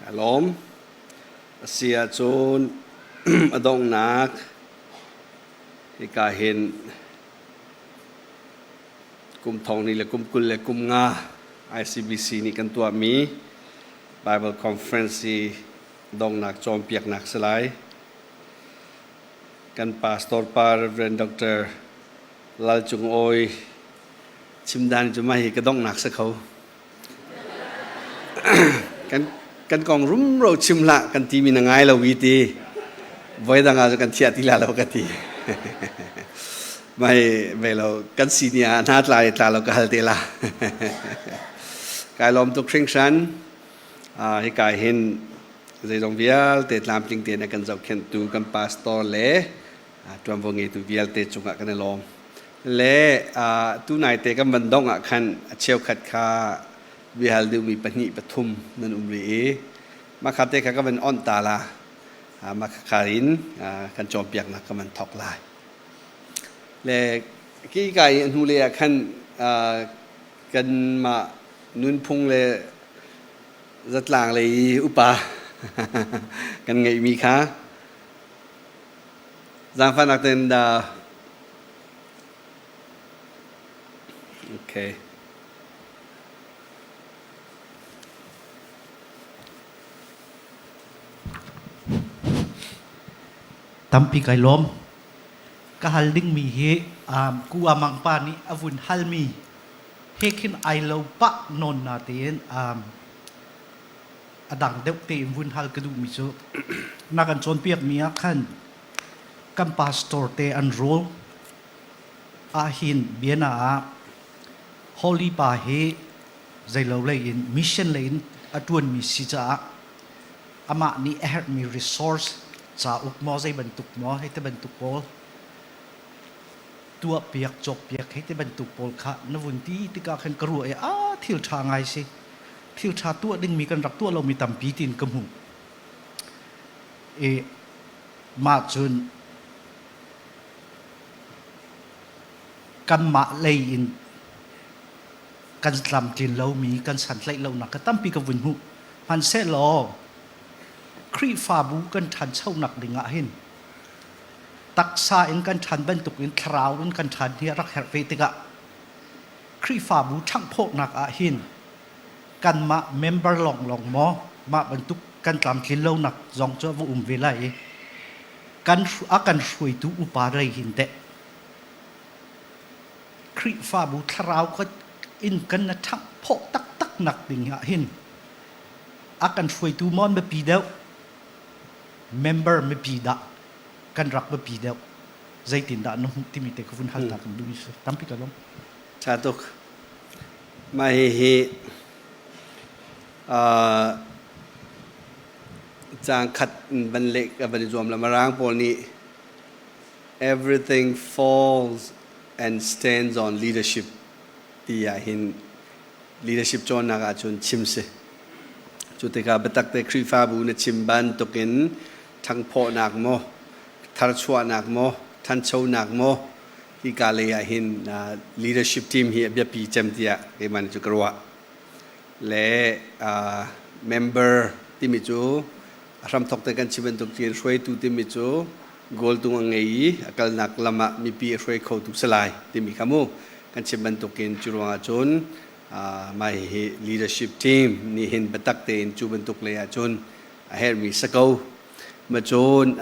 Ka lawm. A si ahcun a donghnak hika hin kum thong ni le kum 20 le kum nga ICBC nih kan tuahmi Bible Conference i donghnak cawnpiaknak si lai. Kan pastor pa Reverend Dr. Lal Cung Awi chim dan cu mah hi ka donghnak si kho. Kan kan kong rumro chim hlah kan timi na ngai lo i ti voi dang ah kan thiah ti la lo ka ti. Mai ve lo kan si ni ah hna tla tla lo ka hal te la. Kai lawm tuk hringhran. Hika hin zeizong vialte tlamtling tein a kan zohkhenhtu kan pastor le ṭuanvo ngeitu vialte cungah kan i lawm. Le tunai te kan van dongh ah khan a cheukhat kha biahal duhmi pahnih pathum nan um rih i mah kha te kha ka van onh ta la. Mah kha in kan cawnpiaknak ka van thawk lai. Le ki ka i a hnulei ah khan kanmah nunphung le zatlang lei i upa kan ngeihmi kha zaangfahnak tein dah okay. Tampi kai lawm. Ka hal dingmi hi ku amang pa nih a vun halmi he khin ai lo pah nawn na tein a dang deuh tein vun hal ka duhmi cu na kan cawnpiakmi ah khan kan pastor te an role ahhin biana ah Holy Pa hi zeilo lei in mission lei in a ṭuanmi si caah amah nih a herhmi resource cauk maw zei bantuk maw hei ti bantuk pawl tuahpiak cawkpiak hei ti bantuk pawl kha na vun ti tikah khan ka ruah i a thil ṭha ngai si thil ṭha tuah dingmi kan rak tuah lomi tampi tiin ka hmuh i mah cun kanmah lei in kan tlamtlin lomi kan santlaih lonak ka tampi ka vun hmuh hmanhsehlaw Khrihfabu kan ṭhanchonak ding ah hin taksa in kan ṭhan bantuk in thlarau in kan ṭhan hi a rak herh ve tikah Khrihfabu ṭhanghphawhnak ah hin kanmah member lawnglawng maw mah bantuk kan tlamtlin lonak zong cu a va um ve lai i kan a kan hruaitu upa lei hin teh Khrihfabu thlarau in kan na ṭhanghphawh taktak nak ding ah hin a kan hruaitu maw mipi deuh member mipi dah kan rak biapi deuh zeitindah na hmuh timi te ka vun hal ta kan duh si tampi ka lawm. Ṭha tuk. Mah hihi caang khat van leh ka van i zuam la. Mirang pawl nih everything falls and stands on leadership ti ah hin leadership cawnnak ahcun chim si. Cu tikah biatak te Khrihfabu na chim bantukin ṭhangphawhnak maw, tharchuahnak maw, ṭhanchonak maw hika lei ah hin leadership team hi a biapi cem tiah keimah nih cu ka ruah. Le member timi cu a hramthok te kan chim bantuk cun hruaitu timi cu goal tung a ngei i a kalnak lam ah mipi a hruai khotu si lai timi kha mu kan chim bantukin cu ruangah cun mah hihi leadership team nih hin biatak tein cu bantuk lei ah cun a herhmi si ko. Ma cun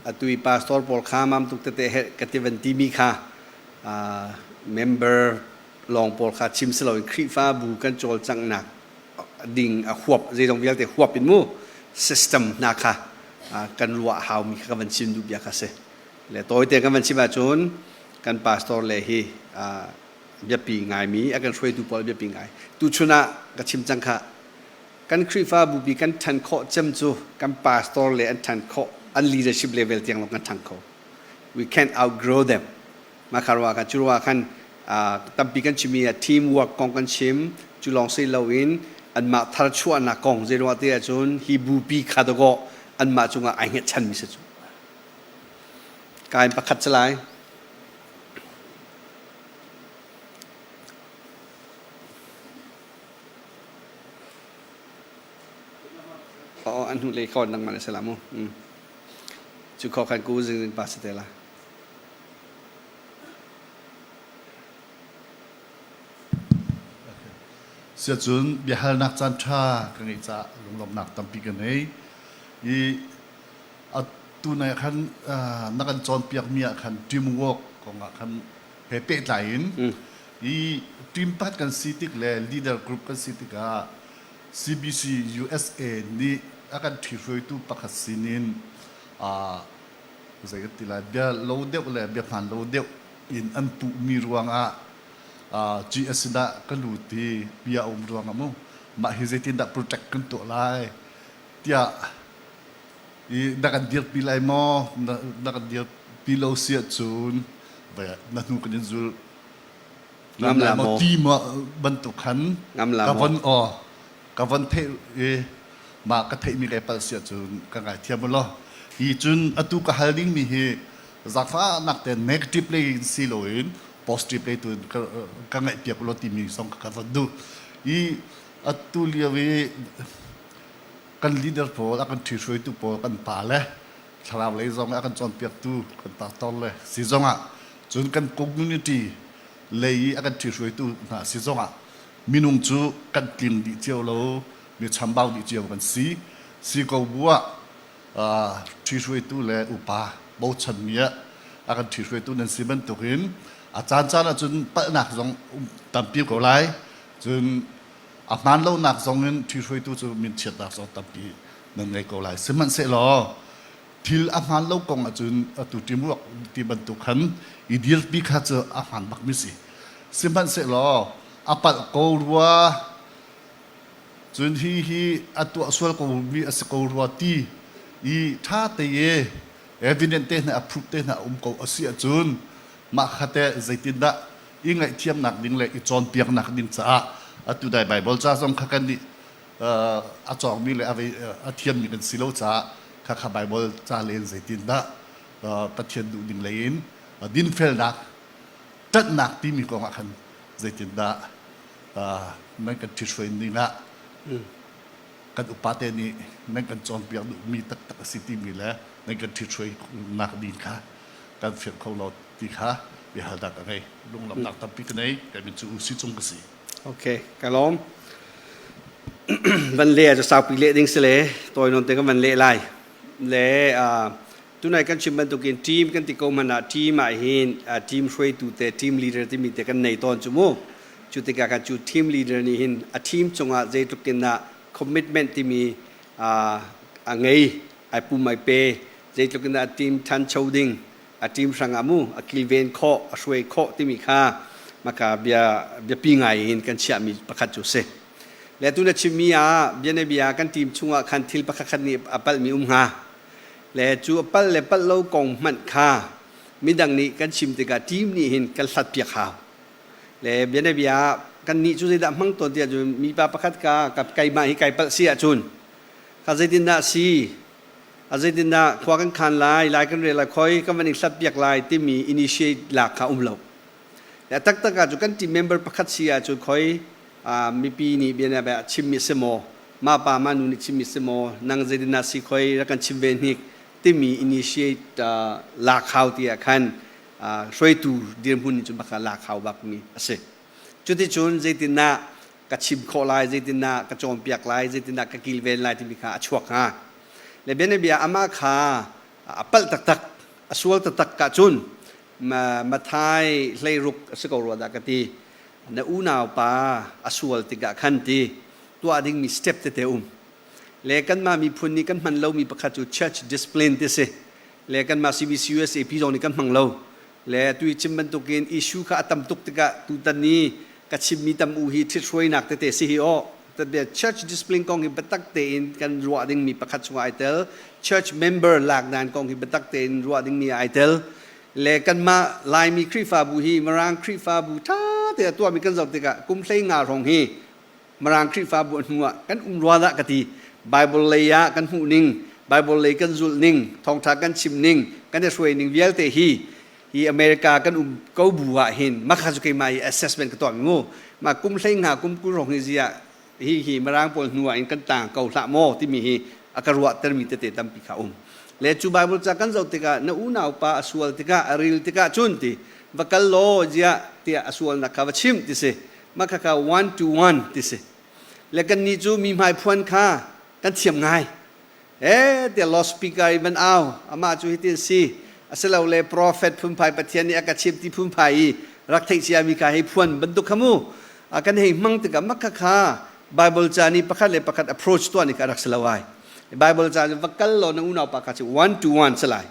atu i pastor pawl kha mam tuk tete herh ka ti van timi kha member lawng pawl kha chim si loin Khrihfabu kan cawlcanghnak ding a huap zeizong vialte huap in mu system hna kha kan ruah haumi kha ka van chim duh bia kha si. Le tawite kan van chim ahcun kan pastor le hi biapi ngaimi a kan hruaitu pawl biapi ngai. Tuchun ah ka chim cang kha kan Khrihfabu bi kan ṭhan khawh cem cu kan pastor le an ṭhan khawh an leadership level tiang lawng kan ṭhang kho. We can't outgrow them. Mah kha ruah khan cu ruah khan tampi kan chimmi ah teamwork kong kan chim cu lawng si loin anmah tharchuahnak kong zei ruah ti ahcun hi bupi kha dawkaw anmah cungah ai hngatchanmi si cu. Kain pakhat si lai. Oh, an hnu lei khawn nangmah na si la mu. Cu kho khan ku zing zing pa si te la. Siacun biahalnak caan ṭha ka ngeih caah lunglawmhnak tampi ka ngei. I atu nai khan na kan cawnpiakmi ah khan teamwork kong ah khan he pehtlai in i team pakhat kan si tik le leader group kan si tikah CBC USA nih a kan ṭhihruaitu pakhat sinin zei kan ti lai bia lo deuh le bia hmaan lo deuh in an puhmi ruangah GS sinah ka lut i bia a um ruangah mu mah hi zeitindah protect kan tuah lai tiah i na kan dirpi lai maw na kan dirpi lo si ahcun na hnu kan in zul ngam la maw ti ma bantuk khan ngam la ka von aw ka von theih i mah ka theihmi kai palh si ahcun ka ngaithiam u law hi cun atu ka hal dingmi hi zaangfahnak te negative lei in si loin positive lei tu in ka ngaihpiak u law timi zong ka von duh i atu lio i kan leader pawl a kan ṭhihruaitu pawl kan pa le thlarau lei zong a kan cawnpiaktu kan pastor le si zongah cun kan community lei i a kan ṭhihruaitu hna si zongah minung cu kan tling dih cio lo mi chambau dih cio kan si si ko bu ah ṭhihruaitu le upa bochanmi ah a kan ṭhihruaitu nan si bantukin a caancaan ahcun palhnak zong um tampi ko lai cun a hmaan lonak zong in ṭhihruaitu cu minchiatnak zong tampi nan ngei ko lai sihmanhsehlaw thil a hmaan lo kong ahcun atu teamwork ti bantuk khan i dirpi kha cu a hmaan bakmi si sihmanhsehlaw a palh ko rua cun hi hi a tuah sual ko mi a si ko rua ti i ṭha te i evidence te hna a proof te hna a um ko a si ahcun mah kha te zeitindah i ngaihthiamnak ding le i cawnpiaknak ding caah atu dai Bible ca zong kha kan nih a cawngmi le a thiammi kan si lo caah kha kha Bible ca len zeitindah Pathian duh ding lei in dinfelnak ṭanhnak timi kong ah khan zeitindah nan kan ṭhithruai ning ah kan upate nih nan kan cawnpiak duhmi taktak a si timi le nan kan ṭhithruai nak ding kha kan fiang kho lo ti kha biahalnak ka ngei lunglawmhnak tampi ka nei ka min cu si cung ka si. Okay, ka lawm. Van le cu saupi leh ding si le tawi nawn te kan van leh lai. Le tunai kan chim bantukin team kan ti ko hmanh ah team ah hin team hruaitu te team leader timi te kan nei tawn cu mu. Cu tikah khan cu team leader nih hin a team cungah zeitluk in dah commitment timi a ngei ai pum ai pe zeitluk in dah a team ṭhancho ding a team hrangah mu a kilven khawh a hruai khawh timi kha maka bia biapi ngai in kan chiahmi pakhat cu si le tu na chimmi ah bia ne bia kan team chungah khan thil pakhat khat nih a palhmi um hnga le cu a palh le palh lo kong hmanh kha midang nih kan chim tikah team nih hin kan hlat piak hau le bia ne bia kan nih cu zeidah hmang tawn tiah cun mipa pakhat ka keimah hi kai palh si ahcun kha zeitindah si a zeitindah khua kan khan lai lai kan rel lai khoi kan van i hlat piak lai timi initiate lak kha um lo le taktak ah cu kan team member pakhat si ahcun khoi mipi nih bia bia chimmi si maw ma pa ma nu nih chimmi si maw nang zeitindah si khoi rak kan chim ve hnik timi initiate lak hau ti ah khan hruaitu dirhmun nih cun baka lak hau bak mi a si cuticun zeitindah ka chim khawh lai zeitindah ka cawnpiak lai zeitindah ka kilven lai timi kha a chuak hnga le bianabia amah kha a palh taktak a sual taktak ka cun Mathai 16 a si ko rua dah ka ti na unau pa a sual tikah khan ti tuah dingmi step tete um le kanmah miphun nih kan hman lomi pakhat cu church discipline ti si le kanmah CBC USAP zong nih kan hmang lo le tu i chim bantukin issue kha a tam tuk tikah tutan ni ka chimmi tam u hi ṭhithruainak tete si hi aw church discipline kong hi biatak tein kan ruah dingmi pakhat chungah ai tel church member lak dan kong hi biatak tein ruah dingmi ai tel le kanmah Laimi Khrihfabu hi Mirang Khrihfabu ṭha te a tuahmi kan zoh tikah kum 15 hrawng hi Mirang Khrihfabu a hnu ah kan um rua dah ka ti. Bible lei ah kan hmuh ning, Bible lei kan zulh ning, thawngṭha kan chim ning, kan i hruai ning vialte hi hi America kan um ko bu ah hin makha cu keimah hi assessment ka tuah mi mu. Ma kum 15 kum 20 hrawng hi ziah hi hi Mirang pawl hnu ah in kan tang ko hlah maw timi hi A ka ruahtermi tete tampi kha um. Le cu Bible ca kan zoh tikah na unau pa a sual tikah a ril tikah cun ti va kal law ziah tiah a sualnak kha va chimh ti si. Mah khakha one to one ti si. Le kannih cu mi hmai phuan kha kan thiam ngai. E tiah loudspeaker in van au amah cu hitin si asilole prophet phunphai Pathian nih a ka chimh ti phunphai i rak theih ciami kha hei phuan bantuk kha mu a kan hei hmang tikah mah kha kha Bible ca nih pakhat le pakhat approach tuah ni kha rak si lo ai. Bible ca cu va kal law na unau pa kha cu one to one si lai.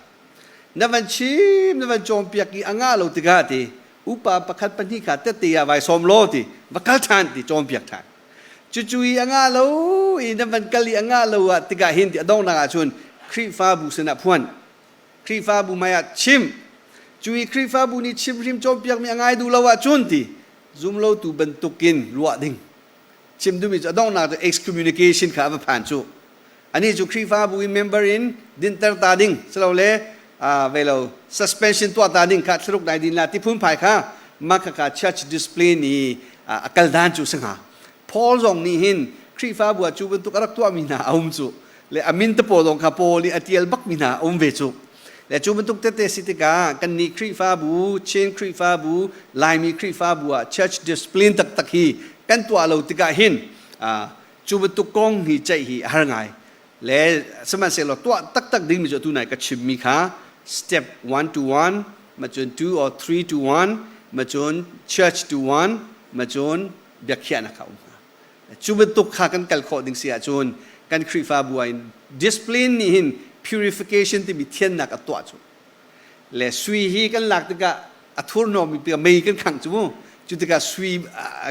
Na van chim na van cawnpiak i a ngah lo tikah ti upa pakhat pahnih kha tette ah vai sawm law ti va kal ṭhan ti cawnpiak ṭhan. Cucu i a ngah lo i na van kal i a ngah lo ah tikah hin ti a donghnak ah cun Khrihfabu sinah phuan. Khrihfabu hmai ah chim. Cu i Khrihfabu nih chimhrim cawnpiakmi a ngai duh lo ahcun ti zumlotu bantukin ruah ding. Chim duhmi cu a donghnak cu excommunication kha a va phan cu. Anih cu Khrihfabu in member in dinhter ta ding silole ve lo suspension tuah ta ding kha thlaruk dai din la ti phunphai kha mah khakha church discipline i a kal dan cu si hnga. Paul zong nih hin Khrihfabu ah cu bantuk a rak tuahmi hna a um cu. Le a min te pawl zong kha Paul nih a tial bakmi hna a um ve cu. Le cu bantuk tete si tikah kannih Khrihfabu, Chin Khrihfabu, Laimi Khrihfabu ah church discipline taktak hi kan tuah lo tikah hin cu bantuk kong hi ceih hi a har ngai. Le sihmanhsehlaw tuah taktak dingmi cu atu nai ka chimmi kha step 1 to 1, ma cun 2 or 3 to 1, ma cun church to 1, ma cun biakhiahnak kha um hnga. Cu bantuk kha kan kal khawh ding si ahcun kan Khrihfabu ah in discipline nih hin purification timi thiannak a tuah cu. Le sui hi kan lak tikah a thurhnawmmi tikah mei kan khangh cu mu. Cu tikah sui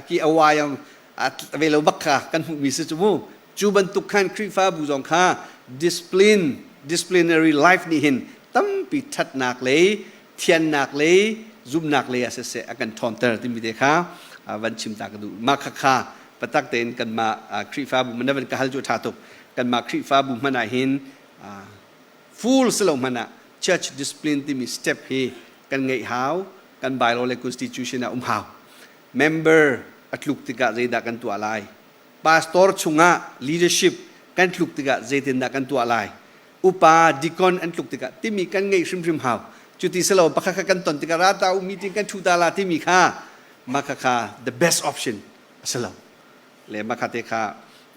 ki a wai a ve lo bak kha kan hmuhmi si cu mu. Cu bantuk khan Khrihfabu zong kha discipline disciplinary life nih hin tampi ṭhatnak lei thiannak lei zumhnak lei ah siseh a kan ṭhawnter timi te kha van chim ta ka duh. Mah kha kha patak tein kanmah Khrihfabu man van ka hal cu ṭha tuk. Kanmah Khrihfabu hmanh ah hin full si lo hmanh ah church discipline timi step hi kan ngeih hau, kan bylaw le constitution ah um hau. Member a tluk tikah zeidah kan tuah lai? Pastor chungah leadership kan tluk tikah zeitindah kan tuah lai? Upa deacon an tluk tikah timi kan ngeih hrimhrim hau. Cuti silo pakhat kha kan ton tikah rata u meeting kan ṭhu ta la timi kha mah kha kha the best option a si lo. Le mah kha te kha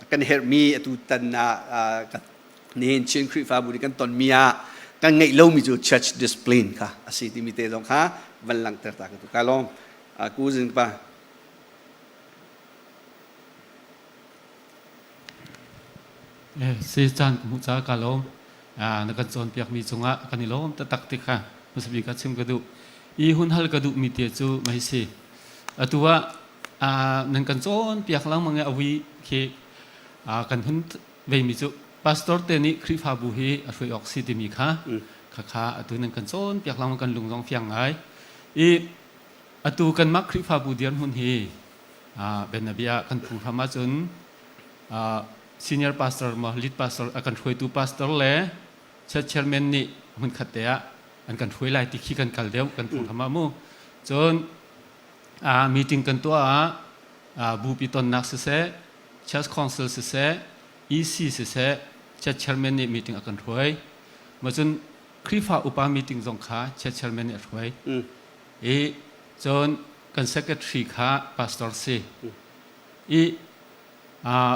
kan herhmi atu tan ah nihin Chin Khrihfabu nih kan tonmi ah kan ngeih lomi cu church discipline kha a si timi te zong kha van langhter ta ka tu ka lawm. Ku zing pa. Si caan ka hmuh caah kaa lawm. Na kan cawnpiakmi cungah kan i lawm taktak ti kha hmasabik ah chim ka duh. I hun hal ka duhmi te cu mei si. Atu ah nan kan cawnpiak lengmang i a vui khi kan hun veimi cu pastor te nih Khrihfabu hi a hruai awk si timi kha khakha atu nan kan cawnpiak lengmang kan lung zong fiang ngai. I atu kanmah Khrihfabu dirhmun hi bianabia kan phunghram ahcun senior pastor maw lead pastor a kan hruaitu pastor le church chairman nih hmunkhat te ah an kan hruai lai ti khi kan kal deuh kan phunghram ah mu. Cun meeting kan tuah ah bupi tonnak siseh, church council siseh, EC siseh, church chairman nih meeting a kan hruai. Ma cun Khrihfa upa meeting zong kha church chairman nih a hruai. I cun kan secretary kha pastor si. I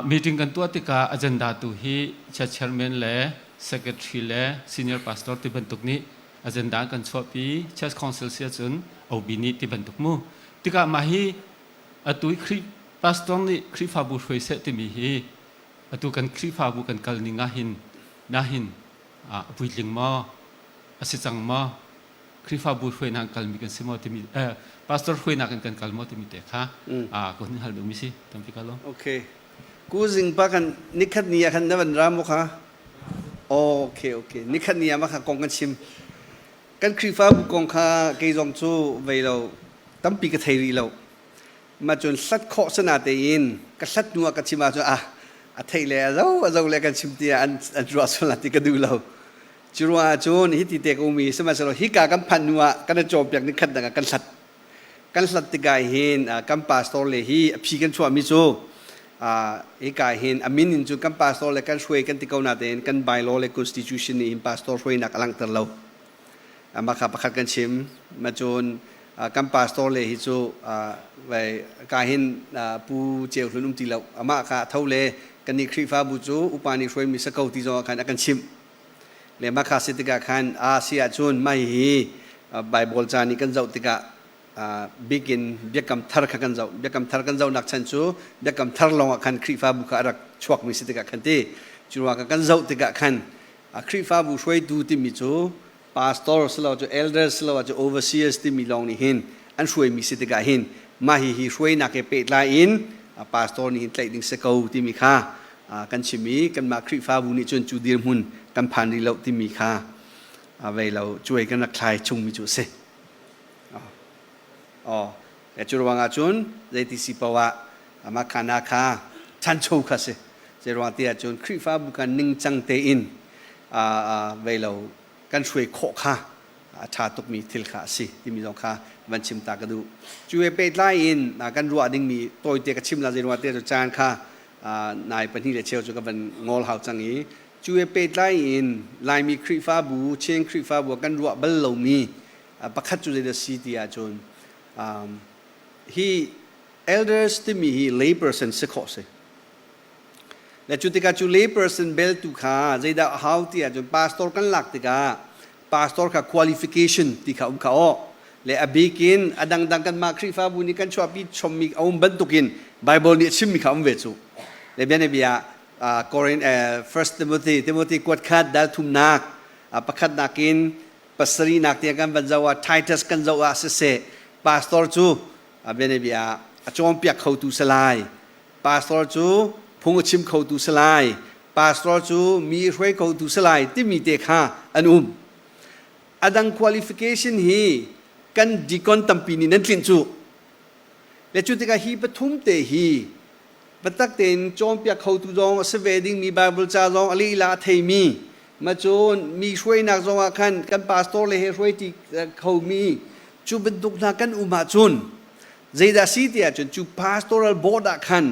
meeting kan tuah tikah agenda tu hi church chairman le secretary le senior pastor ti bantuk nih agenda kan chuahpi. Church council si ahcun OB nih ti bantuk mu. Tikah mah hi atu i Khrih pastor nih Khrihfabu hruai seh timi hi atu kan Khrihfabu kan kal ning ah hin nahin a puitling maw a si cang maw Khrihfabu hruainak kalmi kan si maw timi pastor hruainak in kan kal maw timi te kha ka hun hal duhmi si tampi ka lo. Okay. Ku zing pa kan nikhat ni ah khan na van ra mu kha? Okay, okay. Nikhat ni ah ma kha kong kan chim. Kan Khrihfabu kong kha kei zong cu vei lo tampi ka thei rih lo. Ma cun hlat khawh sana tein ka hlat hnu ah ka chim ahcun ah a theih le a zo a zo le kan chim tiah an an ruah sual ti ka duh lo. Cu ruangah cun hiti te ka um i sihmanhsehlaw hika kan phanh hnu ah kan i cawnpiak ni khat dang ah kan hlat. Kan hlat tikah hin kan pastor le hi a phi kan chuahmi cu Hika hin a min in cun kan pastor le kan hruai kan ti ko natein kan bylaw le constitution nih hin pastor hruainak a langhter lo. Mah kha pakhat kan chim. Ma cun kan pastor le hi cu vai ka hin Pu Ceu Hlun um ti lo. Amah kha tho le kan nih Khrihfabu cu upa nih hruaimi si ko ti zong ah khan a kan chimh. Le mah kha si tikah khan a si ahcun mah hihi Bible ca nih kan zoh tikah bikin biakam thar kha kan zoh. Biakam thar kan zohnak chan cu biakam thar lawngah khan Khrihfabu kha a rak chuakmi si tikah khan ti. Cu ruangah kan zoh tikah khan Khrihfabu hruaitu timi cu pastor silo cu elders silo cu overseers timi lawng nih hin an hruaimi si tikah hin mah hihi hruainak he pehtlai in pastor nih hin tlaih ding si ko timi kha kan chim i kanmah Khrihfabu nih cun cu dirhmun kan phan rih lo timi kha vei lo cuai kan rak thlai chungmi cu a si. Oh, cu ruangah cun zeiti si paoh ah mah khana kha ṭhancho kha si. Zei ruang ti ahcun Khrihfabu kha ningcang tein vei lo kan hruai khawh kha a ṭha tukmi thil kha a si timi zong kha van chim ta ka duh. Cu he pehtlai in kan ruah dingmi tawite ka chim la zei ruang ti ahcun caan kha nai pahnih le cheu cu ka van ngol hau cang i cu he pehtlai in Laimi Khrihfabu, Chin Khrihfabu ah kan ruah bal lomi pakhat cu zeidah si ti ahcun hi elders timi hi lay person si khawh si. Le cu tikah cu lay person bel tu kha zeidah a hau ti ahcun pastor kan lak tikah pastor kha qualification ti kha um kha aw le a bikin a dangdang kanmah Khrihfabu nih kan chuahpi chommi a um bantukin Bible nih a chimmi kha um ve cu. Le bianabia Korin First Timothy Timothy kuat khat dal thumnak pakhatnak in pasarihnak tiang kan van zoh ah Titus kan zoh ah siseh pastor cu bianabia a cawnpiak khotu si lai pastor cu phung a chim khotu si lai pastor cu mi hruai khotu si lai timi te kha an um. A dang qualification hi kan deacon tampi nih nan tlinh cu. Le cu tikah hi pathum te hi biatak tein cawnpiak khotu zong a si ve dingmi Bible ca zong a lila a theimi ma cun mi hruainak zong ah khan kan pastor le he hruaiti khomi cu bantuk hna kan um ahcun zeidah si ti ahcun cu pastoral board ah khan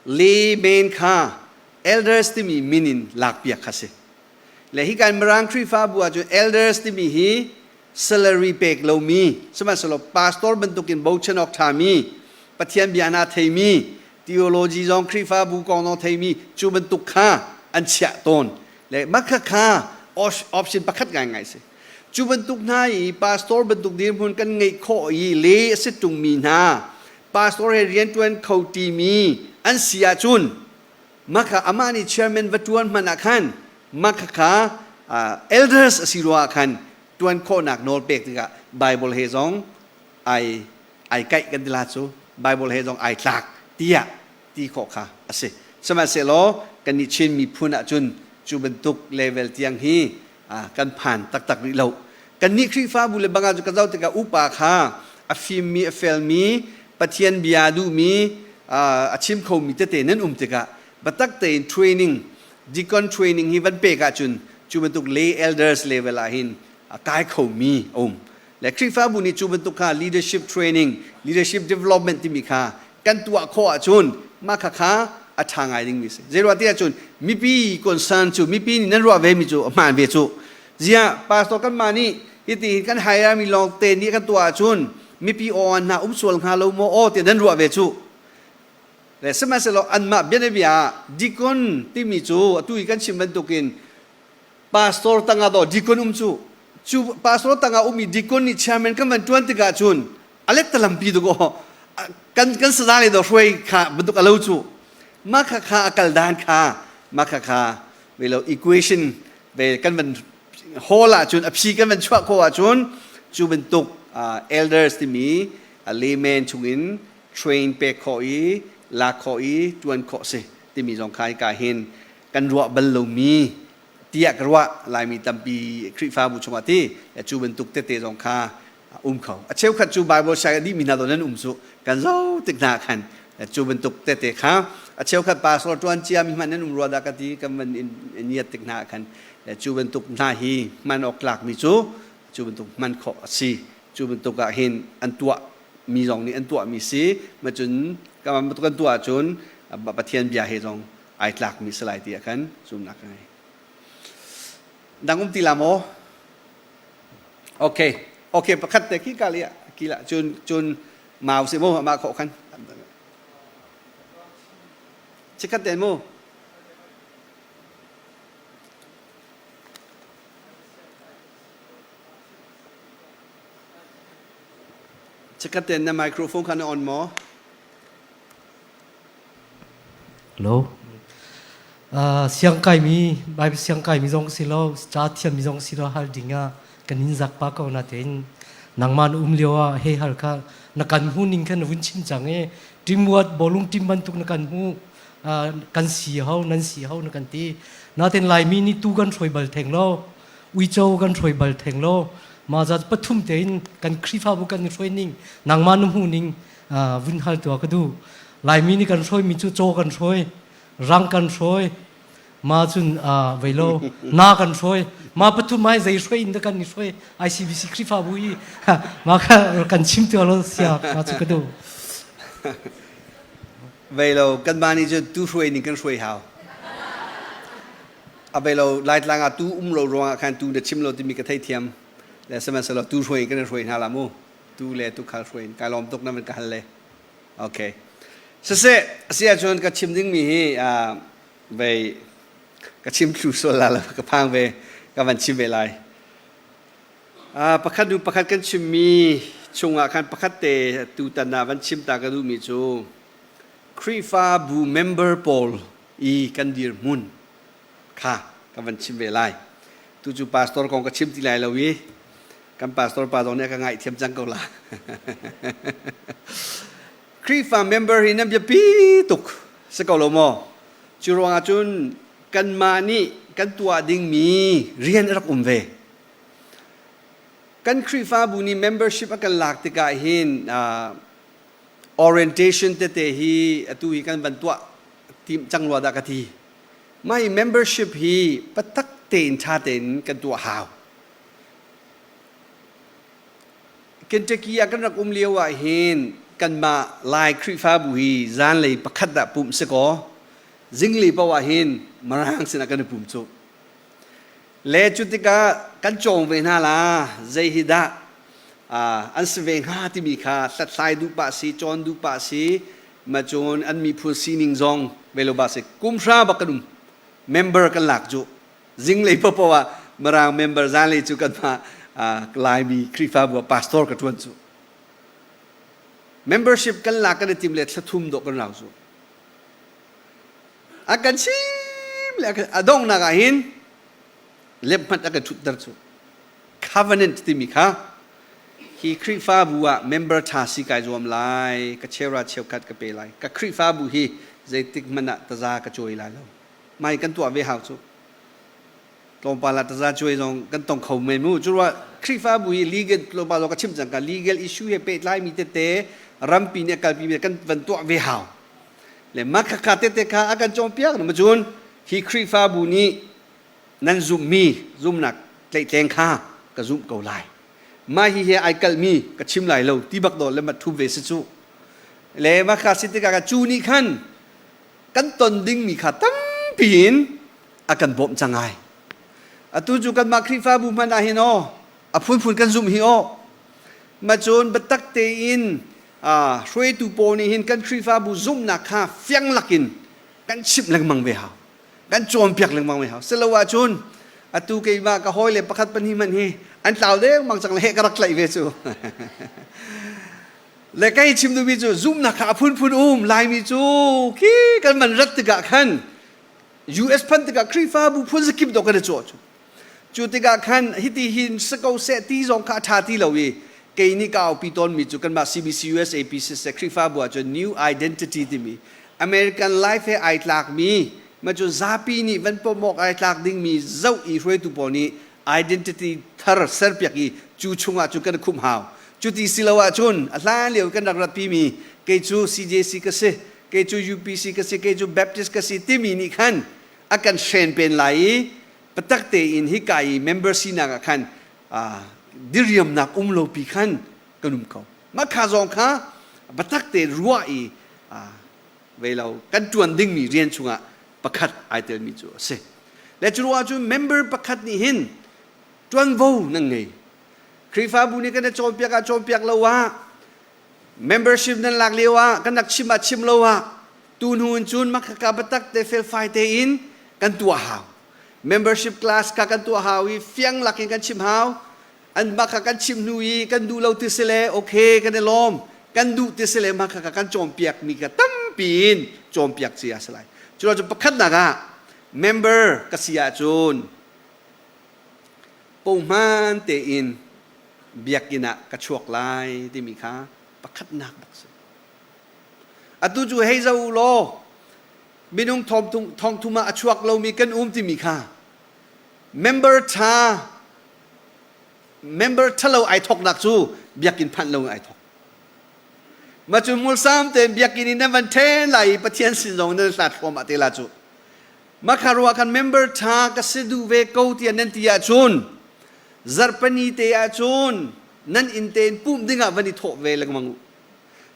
layman kha elders timi min in lakpiak kha si. Le hi kan Mirang Khrihfabu ahcun elders timi hi salary pek lomi sihmanhsehlaw pastor bantukin bochan awk ṭhami Pathian bia hna theimi theology zong Khrihfabu kong zong theimi cu bantuk kha an chiah tawn. Le mah kha option pakhat ngaingai si. Cu bantuk hna i pastor bantuk dirhmun kan ngeih khawh i le a si ṭungmi hna pastor he rianṭuan kho ṭimi an si ahcun mah kha amah nih chairman va ṭuan hmanh ah khan mah kha elders a si ruangah khan ṭuan khawhnak nawl pek tikah Bible he zong ai ai kaih kan ti la cu Bible he zong ai tlak tiah ti khawh kha a si. Sihmanhsehlaw kannih Chin miphun ahcun cu bantuk level tiang hi kan phan taktak rih lo. Kannih Khrihfabu le bangah cu ka zoh tikah upa kha a fimmi a felmi Pathian bia duhmi a chim khomi tete nan um tikah biatak tein training deacon training hi van pek ahcun cu bantuk lay elders level ah hin a kai khomi a um. Le Khrihfabu nih cu bantuk kha leadership training, leadership development timi kha kan tuah khawh ahcun mah kha kha a ṭha ngai dingmi a si. Zeiruah ti ahcun mipi concern cu mipi nih nan ruah vemi cu a hmaan ve cu. Ziah pastor kanmah nih hiti kan hire mi lawng te nih kan tuah ahcun mipi aw hna um sual hnga lo maw aw ti nan ruah ve cu. Le sihmanhsehlaw anmah bianabia ah deacon timi cu atu i kan chim bantukin pastor tangah daw deacon um cu cu pastor tangah ummi deacon nih chairman kan van tuan tikah cun a let talampi tu ko kan kan saza le do hruai kha bantuk alo cu ma kha kha a kal dan kha ma kha kha ve lo equation ve kan van hall ah cun a phi kan van chuah ko ahcun cu bantuk elders timi layman chungin train pek khawh i lak khawh i tuan khawh si timi zong kha ka hin kan ruah bal lomi tiah ka ruah. Laimi tampi Khrihfabu chungah ti cu bantuk tete zong kha um kho. A cheukhat cu Bible siang a dihmi hna nan um cu kan zo tik hna khan cu bantuk tete kha a cheukhat pastor tuan cia mi hmanh nan um rua dah ka ti kan van in niat tik hna khan cu bantuk hna hi hman awk tlak mi cu cu bantuk hman khawh a si. Cu bantuk ah hin an tuah mi zong nih an tuah mi si. Macun kan bantuk kan tuah ahcun. Pathian bia he zong ai tlakmi si lai ti ah khan zumnak ka ngei. Dang um ti la maw? Okay. Okay, pakhat te khi ka li kila cun cun mau si mu ama khawh khan. Chikhat te mu. Chikhat te na microphone kha na on maw? Hello. Siangkaimi, Bible siangkaimi zong si lo, ca thiammi zong si lo hal ding ah kan in zak pa ko na tein nangmah na um lio ah hei hal kha na kan hmu ning khan na vun chim cang i teamwork bawlung team bantuk na kan hmu kan si ho nan si ho na kan ti natin Laimi nih tu kan hruai bal theng lo uico kan hruai bal theng lo ma za pathum tein kan Khrihfabu kan i hruai ning nangmah na hmu ning vun hal tuah ka duh Laimi nih kan hruaimi cu caw kan hruai rang kan hruai ma cun veilo na kan hruai ma pathum ai zei hruai in da kan i hruai ICBC Khrihfabu i ma kha kan chim tu lo sia ma cu ka duh Veilo kanmah nih cun tu hruai ning kan hruai hau a veilo Laitlang ah tu um lo ruangah khan tu na chim lo timi ka theithiam le sihmanhsehlaw tu hruai in kan hruai hna la mu tu le tu khal hruai in kai lawm tuk na van ka hal le okay siseh asi ahcun ka chim dingmi hi vei ka chim thlu sual la lo ka phang ve ka van chim ve lai pakhat nu pakhat kan chimmi chungah khan pakhat te tutan ah van chim ta ka duhmi cu Khrihfabu member pawl i kan dirhmun kha ka van chim ve lai. Tu cu pastor kong ka chim ti lai lo i kan pastor pa zong nih a ka ngaihthiam cang ko la. Khrihfa member hi nan biapi tuk si ko lo maw? Cu ruangah cun kanmah nih kan tuah dingmi rian a rak um ve. Kan Khrihfabu nih membership a kan lak tikah hin orientation tete hi atu hi kan van tuah tim cang rua dah ka ti. Mah hi membership hi patak tein ṭha tein kan tuah hau. Kentucky ah kan rak um lio ah hin kanmah Lai Khrihfabu hi zanlei pakhat dah pumh si kaw zinglei paoh ah hin Mirang sinah kan i pum cu. Le cu tikah kan cawng ve hna la zei hi dah an si ve hnga timi kha hlathlai duh pah si cawn duh pah si ma cun an miphun sining zong ve lo ba si kum hra bak kan um member kan lak cu zinglei popo ah Mirang member zanlei cu kan mah Laimi Khrihfabu ah pastor ka ṭuan cu membership kan lak kan i tim le thla thum dawh kan rau cu a kan chim le a donghnak ah hin lemhmat a kan ṭhutter cu covenant timi kha hi Khrihfabu ah member ṭha si kai zuam lai, ka cheura cheukhat ka pe lai. Ka Khrihfabu hi zeitik hmanh ah taza ka cuai lai lo. Mai kan tuah ve hau cu. Tlawmpal ah taza cuai zong kan tong kho men mu. Cu ruah Khrihfabu hi legal tlawmpal zong ka chim cang ka legal issue he pehtlai mi tete rampi nih a kalpi mi kan van tuah ve hau. Le mah khakha tete kha a kan cawnpiak na cun hi Khrihfabu nih nan zumhmi zumnak tlaihtleng kha ka zumh ko lai mah hi he ai kalhmi ka chim lai lo ti bak dawh le mat ṭhum ve si cu le mah kha si tikah cu nih khan kan ton dingmi kha tampi in a kan bawmh cang ai atu cu kanmah Khrihfabu hmanh ah hin aw a phunphun kan zumh hi aw ma cun biatak tein hruaitu pawl nih hin kan Khrihfabu zumhnak kha fiang lakin kan chimh lengmang ve hau kan cawnpiak lengmang ve hau silo ahcun atu keimah ka hawi le pakhat pahnih hmanh hi an tlau dengmang cang le heh ka rak tlaih ve cu le kei chim duhmi cu zumhnak kha a phunphun um laimi cu khi kan man rat tikah khan US phanh tikah Khrihfabu phun zakip dawh kan i cawh cu Cu tikah khan hiti hin si ko seh ti zong kha a ṭha ti lo i kei nih ka aupi tawnmi cu kanmah CBC USAP siseh Khrihfabu ah cun New Identity timi American life he ai tlakmi ma cu zapi nih van pom awk ai tlak dingmi zoh i hruaitu pawl nih identity thar serpiak i cu chungah cun kan khumh hau. Cuti si lo ahcun a hlan lio kan rak ratpimi kei cu CJC ka si, kei cu UPC ka si, kei cu Baptist ka si timi nih khan a kan hren pen lai i biatak tein hika i member sinak ah khan diriamnak um lo pi khan kan um ko. Mah kha zong kha biatak tein ruah i Ve lo kan ṭuan dingmi rian chungah pakhat ai telmi cu a si. Le cu ruangah cun member pakhat nih hin ṭuanvo nan ngei. Khrihfabu nih kan i cawnpiak ah cawnpiak lo ah, membership nan lak lio ah kan rak chim ah chim lo ah, tu hnu in cun makhaka biatak te felfai tein kan tuah hau. Membership class kha kan tuah hau i fiang lakin kan chim hau. An mah kha kan chim hnu i kan duh lo ti si le okay kan i lawm, kan duh ti si le mah kha kan cawnpiak mi kha tampi in cawnpiak cia a si lai. Cu cu pakhatnak ah member ka si ahcun pohman tein biakinn ah ka chuak lai timi kha pakhatnak bak si. Atu cu hei zo u law minung thongthum ah a chuak lomi kan um timi kha member ṭha member ṭhalo ai thoknak cu biakinn phanh lo in ai thok. Ma cu mulsam tein biakinn in nan van ṭhen lai i Pathian sin zong nan hlat thluahmah te la cu. Makha ruah khan member ṭha ka si duh ve ko tiah nan ti ahcun zarhpani te ahcun nan inn tein pumh dingah van i thawh ve lengmang u.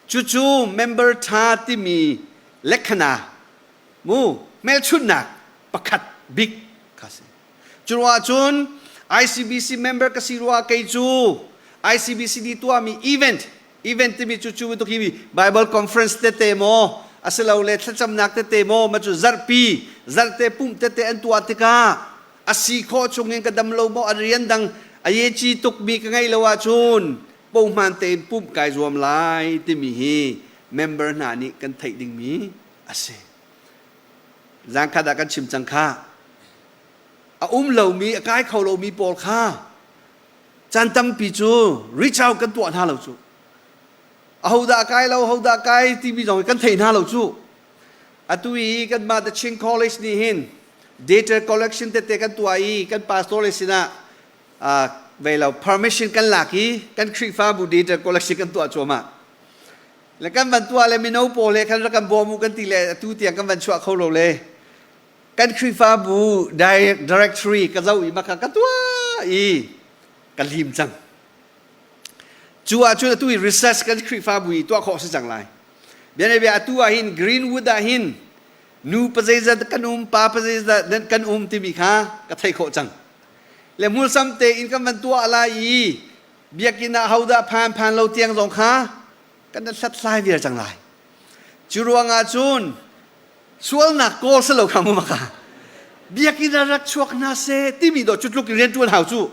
Cucu member ṭha timi lekhana mu hmelchunhnak pakhat bik kha si. Cu ruah cun ICBC member ka si ruah kei cu ICBC nih tuahmi event, event timi cu cu bantuk hi Bible conference tete maw asilole thlacamnak tete maw ma cu zarhpi zarte pumh tete an tuah tikah a si khawh chungin ka dam lo maw a rian dang a ye ci tukmi ka ngei lo ahcun pohman tein pumh kai zuam lai timi hi member hna nih kan theih dingmi a si. Zangkhat ah kan chim cang kha. A um lomi, a kai kho lomi pawl kha caan tampi cu reach out kan tuah hna lo cu. Ahodah kai lo, ahodah kai timi zong kan thei hna lo cu. Atu i kanmah The Chin College nih hin data collection tete kan tuah i kan pastor le sinah vei lo permission kan lak i kan Khrihfabu data collection kan tuah cuahmah. Le kan van tuah le mino pawl he khan rak kan bawm u kan ti le atu tiang kan van chuah kho lo le kan Khrihfabu directory ka zoh i maka ka tuah i ka lim cang. Cu ahcun atu i research kan Khrihfabu i tuah khawh si cang lai. Bianabia atu ah hin Greenwood ah hin nu pa zeizat kan um, pa pa zeizat kan um timi kha ka thei khawh cang. Le hmulsam tein kan van tuah lai i biakinn ah hodah phan phan lo tiang zong kha kan hlathlai viar cang lai. Cu ruangah cun sualnak kawl si lo kha mu maka biakinn ah rak chuak hna seh timi dawh cu tluk in rian ṭuan hau cu.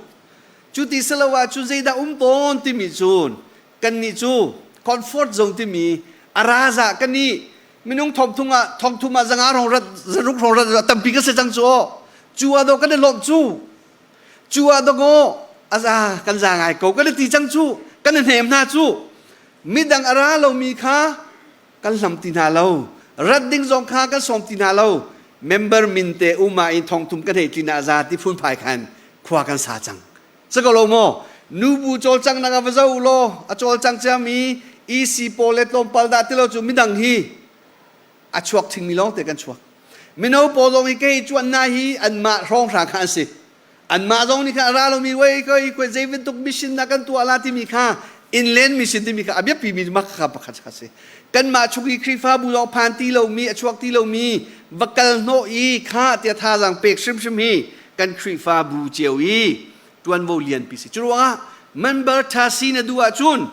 Cu ti si lo ahcun zeidah um tawn timi cun kannih cu comfort zone timi a raza kan nih minung thongthum ah thongthum ah zanga rong rat zaruk rong rat tampi ka si cang cu aw cu ah dawh kan i lawmh cu. Cu ah dawkaw a za kan za ngai ko kan i ti cang cu, kan i hnem hna cu. Midang a ra lomi kha kan hlam ti hna lo, rat ding zong kha kan sawm ti hna lo. Member min te uma in thongthum kan hei tlin ah za ti phunphai khan khua kan sa cang. Si ko lo maw? Nubu cawlcanghnak ah va zoh u law a cawlcang ciami EC pawl le tlawmpal dah ti lo cu midang hi a chuak thingmi lawng te kan chuak. Mino pawl zong hi kei cuan na hi anmah hrawnghrang kha an si. Anmah zong nih khan a ra lomi wei koi koi zei bantuk mission na kan tuah la timi kha inland mission timi kha a biapi mi mak kha pakhat kha si. Kanmah chung i Khrihfabu zong phan ti lomi a chuak ti lomi va kal hnawh i kha tia thazaang pek hrimhrim hi kan Khrihfabu cio i tuanvo lianpi si. Cu ruangah member tha si na duh ahcun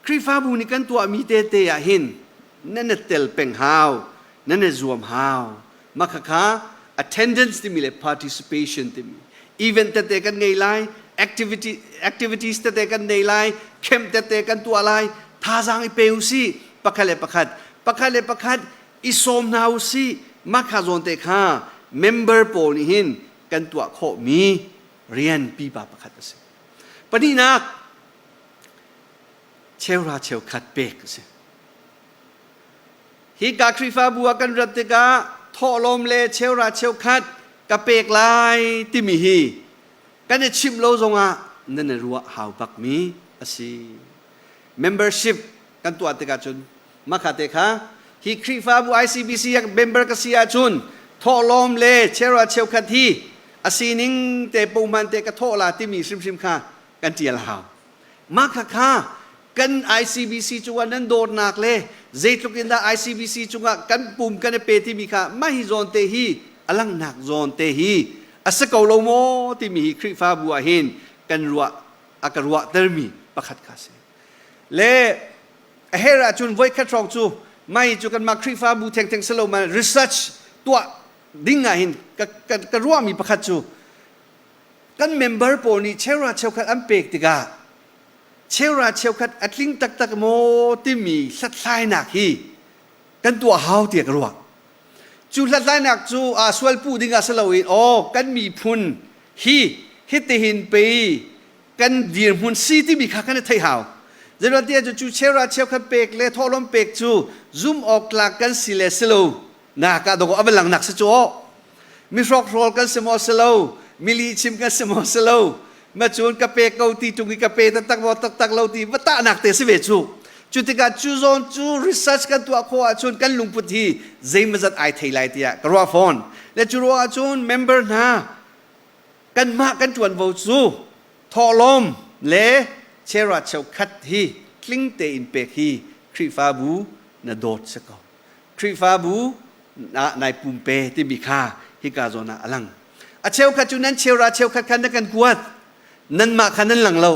Khrihfabu nih kan tuahmi tete ah hin nan i tel peng hau, nan i zuam hau. Mah khakha attendance timi le participation timi event tete kan ngei lai, activity, activities tete kan nei lai, camp tete kan tuah lai, thazaang i pe u sih, pakhat le pakhat, pakhat le pakhat i sawm hna u sih. Mah kha zawn te kha member pawl nih hin kan tuah khawhmi rian pipa pakhat a si. Pahnihnak, cheuhra cheukhat pek a si. Hi ka Khrihfabu ah kan rat tikah thawhlawm le cheuhra cheukhat ka pek lai timi hi kan i chimh lo zongah nan i ruah hau bakmi a si. Membership kan tuah tikah cun makha te kha hi Khrihfabu ICBC member ka si ahcun thawhlawm le cheuhra cheukhat hi a sining te pohman te ka thawh la timi hrimhrim kha kan ṭial hau. Mah khakha kan ICBC cu nan dawtnak le Zeitluk in dah ICBC cungah kan pum kan i pe timi kha mah hi zawn te hi a langhnak zawn te hi a si ko lo maw timi hi Khrihfabu ah hin kan ruah a ka ruahtermi pakhat kha si. Le a her ahcun voikhat hrawng cu mai cu kanmah Khrihfabu thengtheng si lo ma research tuah ding ah hin ka, ka, ka ruahmi pakhat cu kan member pawl nih cheura cheukhat an pek tikah cheura cheukhat a tling taktak maw timi hlathlainak hi kan tuah hau tiah ka ruah. Cu hlathlainak cu aa sualpuh ding ah si loin aw kan miphun hi hitihin pei kan dirhmun si timi kha kan i theih hau. Zeiruangtiah cu cu cheura cheukhat pek le thawhlawm pek cu zum awk tlak kan si le si lo nak ah dawh a va langnak si cu aw. Mi hrokhrawl kan si maw si lo, mi lihchim kan si maw si lo, ma cun ka pe ko ti tung i ka pe taktak maw taktak lo ti va tahnak te si ve cu. Cu tikah cu zawn cu research kan tuah khawh ahcun kan lungput hi zeimazat ai thei lai tiah ka ruah fawn. Le cu ruang ahcun member hna kanmah kan ṭuanvo cu thawhlawm le chera cheukhat hi tling tein pek hi Khrihfabu na dawt si ko. Khrihfabu ah nai pumpe timi kha hika zawn ah a lang. A cheukhat cu nan cheura cheukhat kha na kan kuat. Nanmah kha nan lang lo.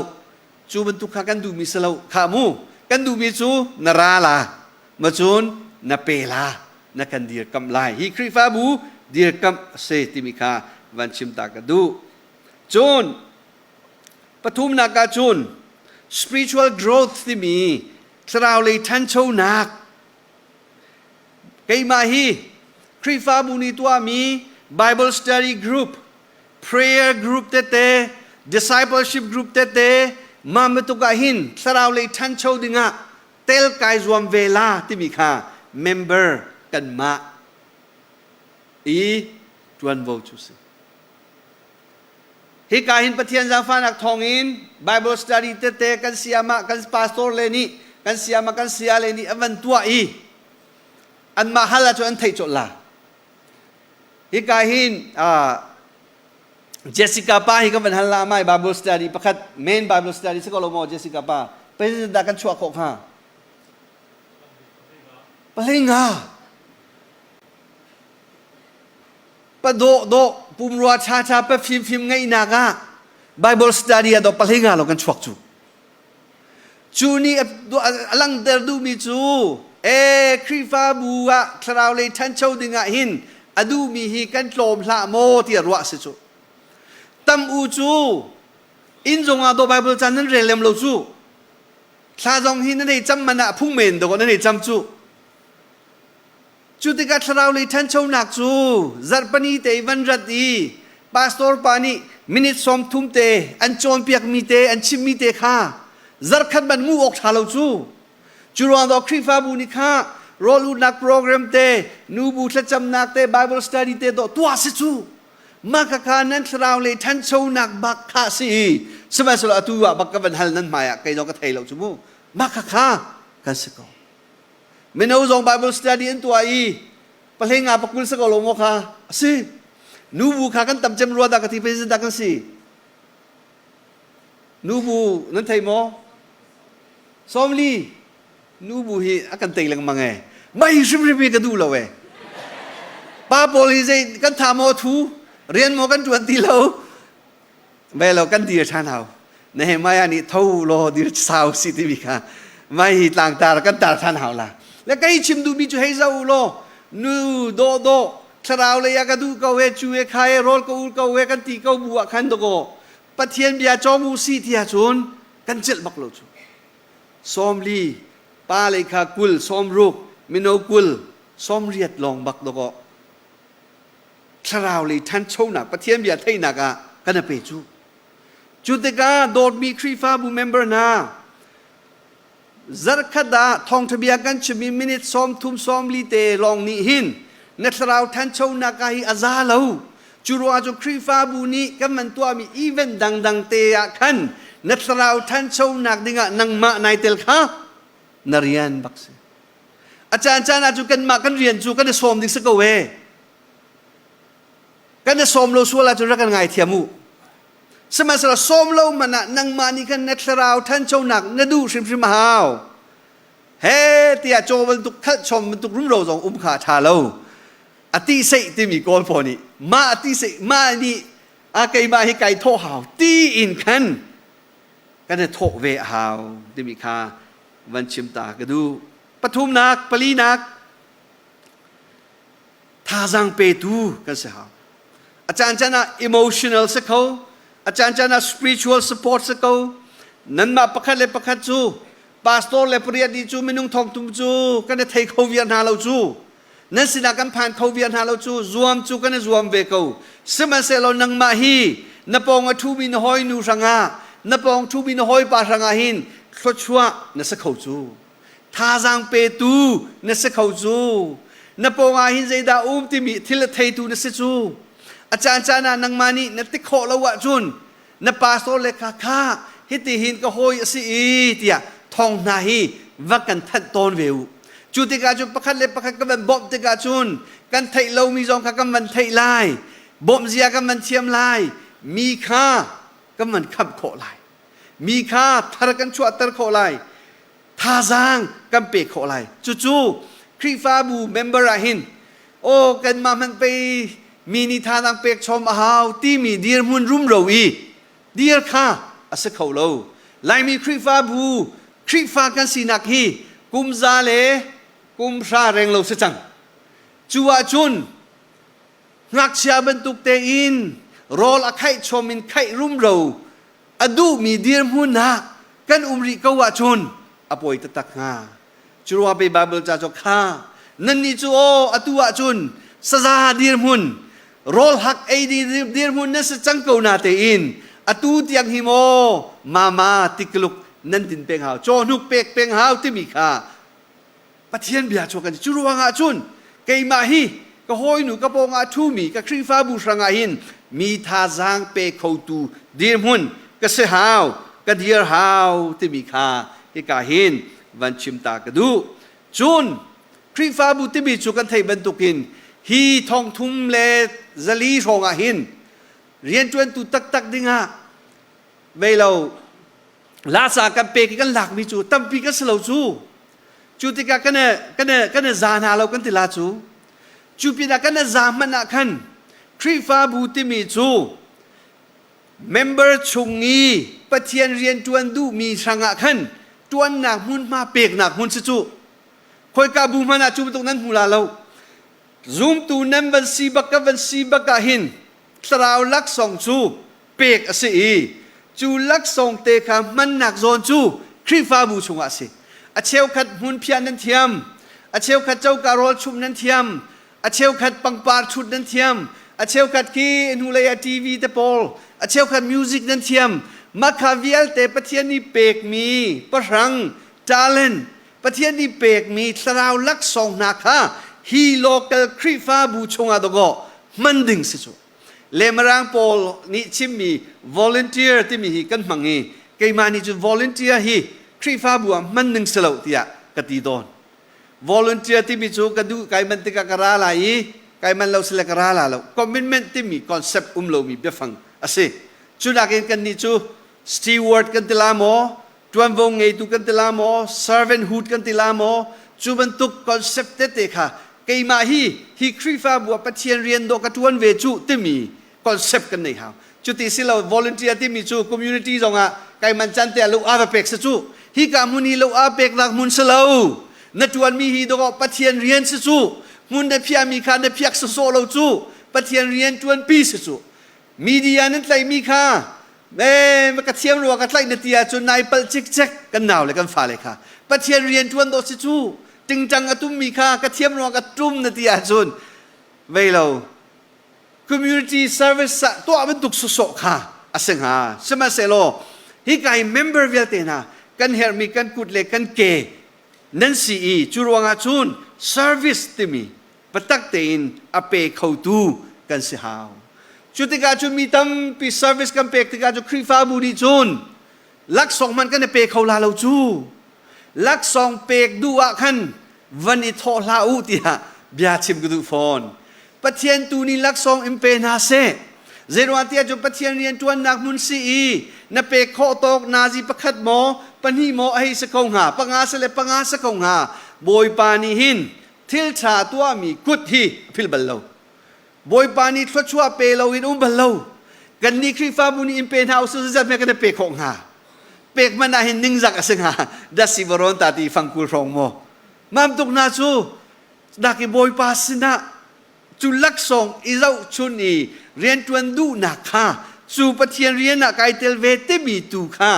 Cu bantuk kha kan duhmi si lo. Kha mu, kan duhmi cu na ra la, ma cun na pe la, na kan dirkamh lai. Hi Khrihfabu dirkamh a si timi kha van chim ta ka duh. Cun pathumnak ah cun spiritual growth timi thlarau lei ṭhanchonak Keimah hi Khrihfabu nih tuahmi Bible study group, prayer group tete, discipleship group tete, mah bantuk ah hin thlarau lei ṭhancho dingah tel kai zuam ve la timi kha member kanmah i ṭuanvo cu si. Hika hin Pathian zaangfahnak thawngin Bible study tete kan siamah kan pastor le nih kan siamah kan saya le nih an van tuah i anmah hal ahcun an theih colh la. Hika hin Jessica pa hi kan van hal la mai Bible study pakhat main Bible study si ko lo maw Jessica pa president dah kan chuah khawh hnga palinga Padawhdawh pumrua ṭhaṭha pa fimfim ngeihnak ah Bible study ah dawh pahlinga lawng kan chuak cu. Cu nih a langhter duhmi cu ee Khrihfabu ah thlarau lei ṭhancho ding ah hin a duhmi hi kan tlawm hlah maw tiah ruah a si cu. Tam u cu inn zong ah dawh Bible ca nan rel lem lo cu. Thla zong hi nan ei cam man ah phung men dawh nan ei cam cu. Cu tikah thlarau lei ṭhanchonak cu zarhpani te i van rat i pastor pa nih minute 30 te an cawnpiakmi te an chimmi te kha zarkhat man ngu awk ṭha lo cu. Cu ruang dawh Khrihfabu nih kha rawl ulhnak program te, nubu thlacamnak te, Bible study te dawh tuah si cu. Mah khakha nan thlarau lei ṭhanchonak bak kha si i sihmanhsehlaw atu ah bak ka van hal nan hmai ah kei zong ka thei lo cu mu. Mah khakha kan si ko. Mino zong Bible study an tuah i pahlenga pakul sa ko lo maw kha a si. Nubu kha kan tam cem rua dah ka ti president dah kan si. Nubu nan thei maw? Sawmli nubu hi a kan tei lengmang e. Mai hrimhrim hi ka duh lo e. Pa pawl hi zei kan tha maw thu rian maw kan tuan ti lo. Ve lo kan dir ṭhan hau. Nehemiah nih tho law dir sau si timi kha mai hi tlangtar kan tar ṭhan hau la. Le kei chim duhmi cu hei zoh u law nu dawhdawh thlarau lei ah ka duh ko he cu he kha he rawl ka ul ko he kan ti ko bu ah khan dakaw Pathian bia cawng u si ti ahcun kan celh bak lo cu. 40 pa lei kha 20 60 mino 20 80 lawng bak dakaw thlarau lei ṭhanchonak Pathian bia theihnak ah kan a pe cu. Cu tikah dawtmi Khrihfabu member hna zarkhat ah thawngṭha bia kan chimmi minute 30 40 te lawng nih hin na thlarau ṭhanchonak ah hi a za lo. Cu ruangah cun Khrihfabu nih kan man tuahmi event dangdang te ah khan na thlarau ṭhanchonak dingah nangmah nai tel kha na rian bak si. A caan caan ah cu kanmah kan rian cu kan i sawm ding si ko e. Kan i sawm lo sual ahcun rak kan ngaithiam u. Sihmanhsehlaw sawm lo hmanh ah nangmah nih khan na thlarau ṭhanchonak na duh hrimhrim a hau. He tiah caw bantuk khalh chom bantuk rumro zong um kha a ṭha lo. A ti seih timi Kawl pawl nih mah a ti seih mah nih a keimah hi kai thawh hau ti in khan kan i thawh ve a hau timi kha van chim ta ka duh. Pathumnak, palinak, thazaang petu kan si hau. A caan caan ah emotional si kho, a caan caan ah spiritual support si ko. Nanmah pakhat le pakhat cu pastor le pariat ni cu minung thongtum cu kan i thei kho viar hna lo cu. Nan sinah kan phan kho viar hna lo cu zuam cu kan i zuam ve ko. Sihmanhsehlaw nangmah hi na pawng a ṭhumi na hawi nu hrangah na pawng ṭhumi na hawipa hrangah hin thluachuah na si kho cu. Thazaang petu na si kho cu. Na pawngah hin zeidah um timi thil a theitu na si cu. A caan caan ah nangmah nih na ti khawh lo ahcun na pastor le kha kha hiti hin ka hawi a si i tiah thawng hna hi va kan thanh tawn ve u. Cu tikah cun pakhat le pakhat kan van bawmh tikah cun kan theih lomi zong kha kan van theih lai. Bawmh zia kan van thiam lai. Mi kha kan van khamh khawh lai. Mi kha thar kan chuahter khawh lai. Thazaang kan pek khawh lai. Cucu Khrihfabu member ah hin aw kanmah hmanh pei mi nih thazaang pek chom a hau timi dirhmun rumro i dir kha a si kho lo. Laimi Khrihfabu Khrihfa kan sinak hi kum za le kum hra reng lo si cang. Cu ahcun ngakchia bantuk tein rawl a khaih chom in khaih rumro a duhmi dirhmun ah kan um rih ko ahcun a pawi taktak hnga. Curuang pe Bible ca cu kha nannih cu aw atu ahcun saza dirhmun rawl hak ei dirhmun nan si cang ko na tein atu tiang hi maw mama tikluk nan din peng hau cawhnuk pek peng hau timi kha Pathian bia cu kan cu ruangah cun keimah hi ka hawinu ka pawngah ṭhumi ka Khrihfabu hrangah hin mi thazaang pe khotu dirhmun ka si hau ka dir hau timi kha hika hin van chim ta ka duh. Cun Khrihfabu timi cu kan theih bantukin hi thongthum le zali hrawngah hin rianṭuantu taktak dingah vei lo lasa kan pek i kan lakmi cu tampi kan si lo cu. Cu tikah kan kan kan za hna lo kan ti la cu. Cu pinah kan za hmanh ah khan Khrihfabu timi cu member chung i Pathian rian ṭuan duhmi hrangah khan ṭuannak hmunhma peknak hmun si cu. Khoika bu hmanh ah cu bantuk nan hmu la lo. Zumtu nan van si bak ka van si bak ah hin thlarau laksawng cu pek a si i cu laksawng te kha hmannak zawn cu Khrihfabu chungah a si. A cheukhat hmunphiah nan thiam, a cheukhat coka rawl chumh nan thiam, a cheukhat pangpar ṭhut nan thiam, a cheukhat khi hnulei ah TV te pawl, a cheukhat music nan thiam. Mah kha vialte Pathian nih pekmi pahrang, talent, Pathian nih pekmi thlarau laksawng hna kha hi local Khrihfabu chungah dawkaw hman ding si cu. Le Mirang pawl nih chimmi volunteer timi hi kan hmang i keimah nih cun volunteer hi Khrihfabu ah hman ning si lo tiah ka ti tawn. Volunteer timi cu ka duh kai man tikah ka ra lai i kai man lo sile ka ra la lo. Commitment timi concept um lomi biafang a si. Cu nakin kannih cu steward kan ti la maw, ṭuanvo ngeitu kan ti la maw, servanthood kan ti la maw, cu bantuk concept tete kha keimah hi hi Khrihfabu ah Pathian rian dawh ka ṭuan ve cu timi concept kan nei hau. Cuti si lo volunteer timi cu community zongah kai man can te ah lo a va pek si cu. Hi ka hmun hi lo a peknak hmun si lo. Na ṭuanmi hi dawh Pathian rian si cu. Hmun na phiahmi kha na phiak sawsawh lo cu. Pathian rian ṭuanpi si cu. Media nan tlaihmi kha me ka thiam rua ka tlaih na ti ahcun nai palh cikcek kan nau le kan fale kha Pathian rian ṭuan dawh si cu tingtang a tummi kha ka thiam rua ka tum na ti ahcun vei lo community service ah tuah bantuk sawsawh kha a si hnga sihmanhsehlaw hika hi member vialte hna kan herhmi kan kut le kan ke nan si i cu ruangah cun service timi biatak tein a pe khotu kan si hau. Cu tikah cun mi tampi service kan pek tikah cu Khrihfabu nih cun laksawng hmanh kan i pe kho la lo cu. Laksawng pek duh ah khan van i thawh hlah u tiah bia chim ka duh fawn. Pathian tu nih laksawng in pe hna seh. Zeiruang tiah cu Pathian rian ṭuannak hmun si i na pek khawh tawk nazi pakhat maw, Pahnih maw a hei si ko hnga, panga si le panga si ko hnga. Bawipa nih hin thil ṭha tuahmi kut hi a philh bal lo. Bawipa nih thluachuah pe loin um bal lo. Kannih Khrihfabu nih in pe hna usih zat hme kan i pe khawh hnga. Pek hmanh ah hin ningzak a si hnga. Dasi varon ta ti fangkul hrawng maw. Mam tuk hna cu nak i Bawipa sinah cu laksawng i zohchun i rianṭuan duhnak kha cu Pathian rian ah kai tel ve timi tu kha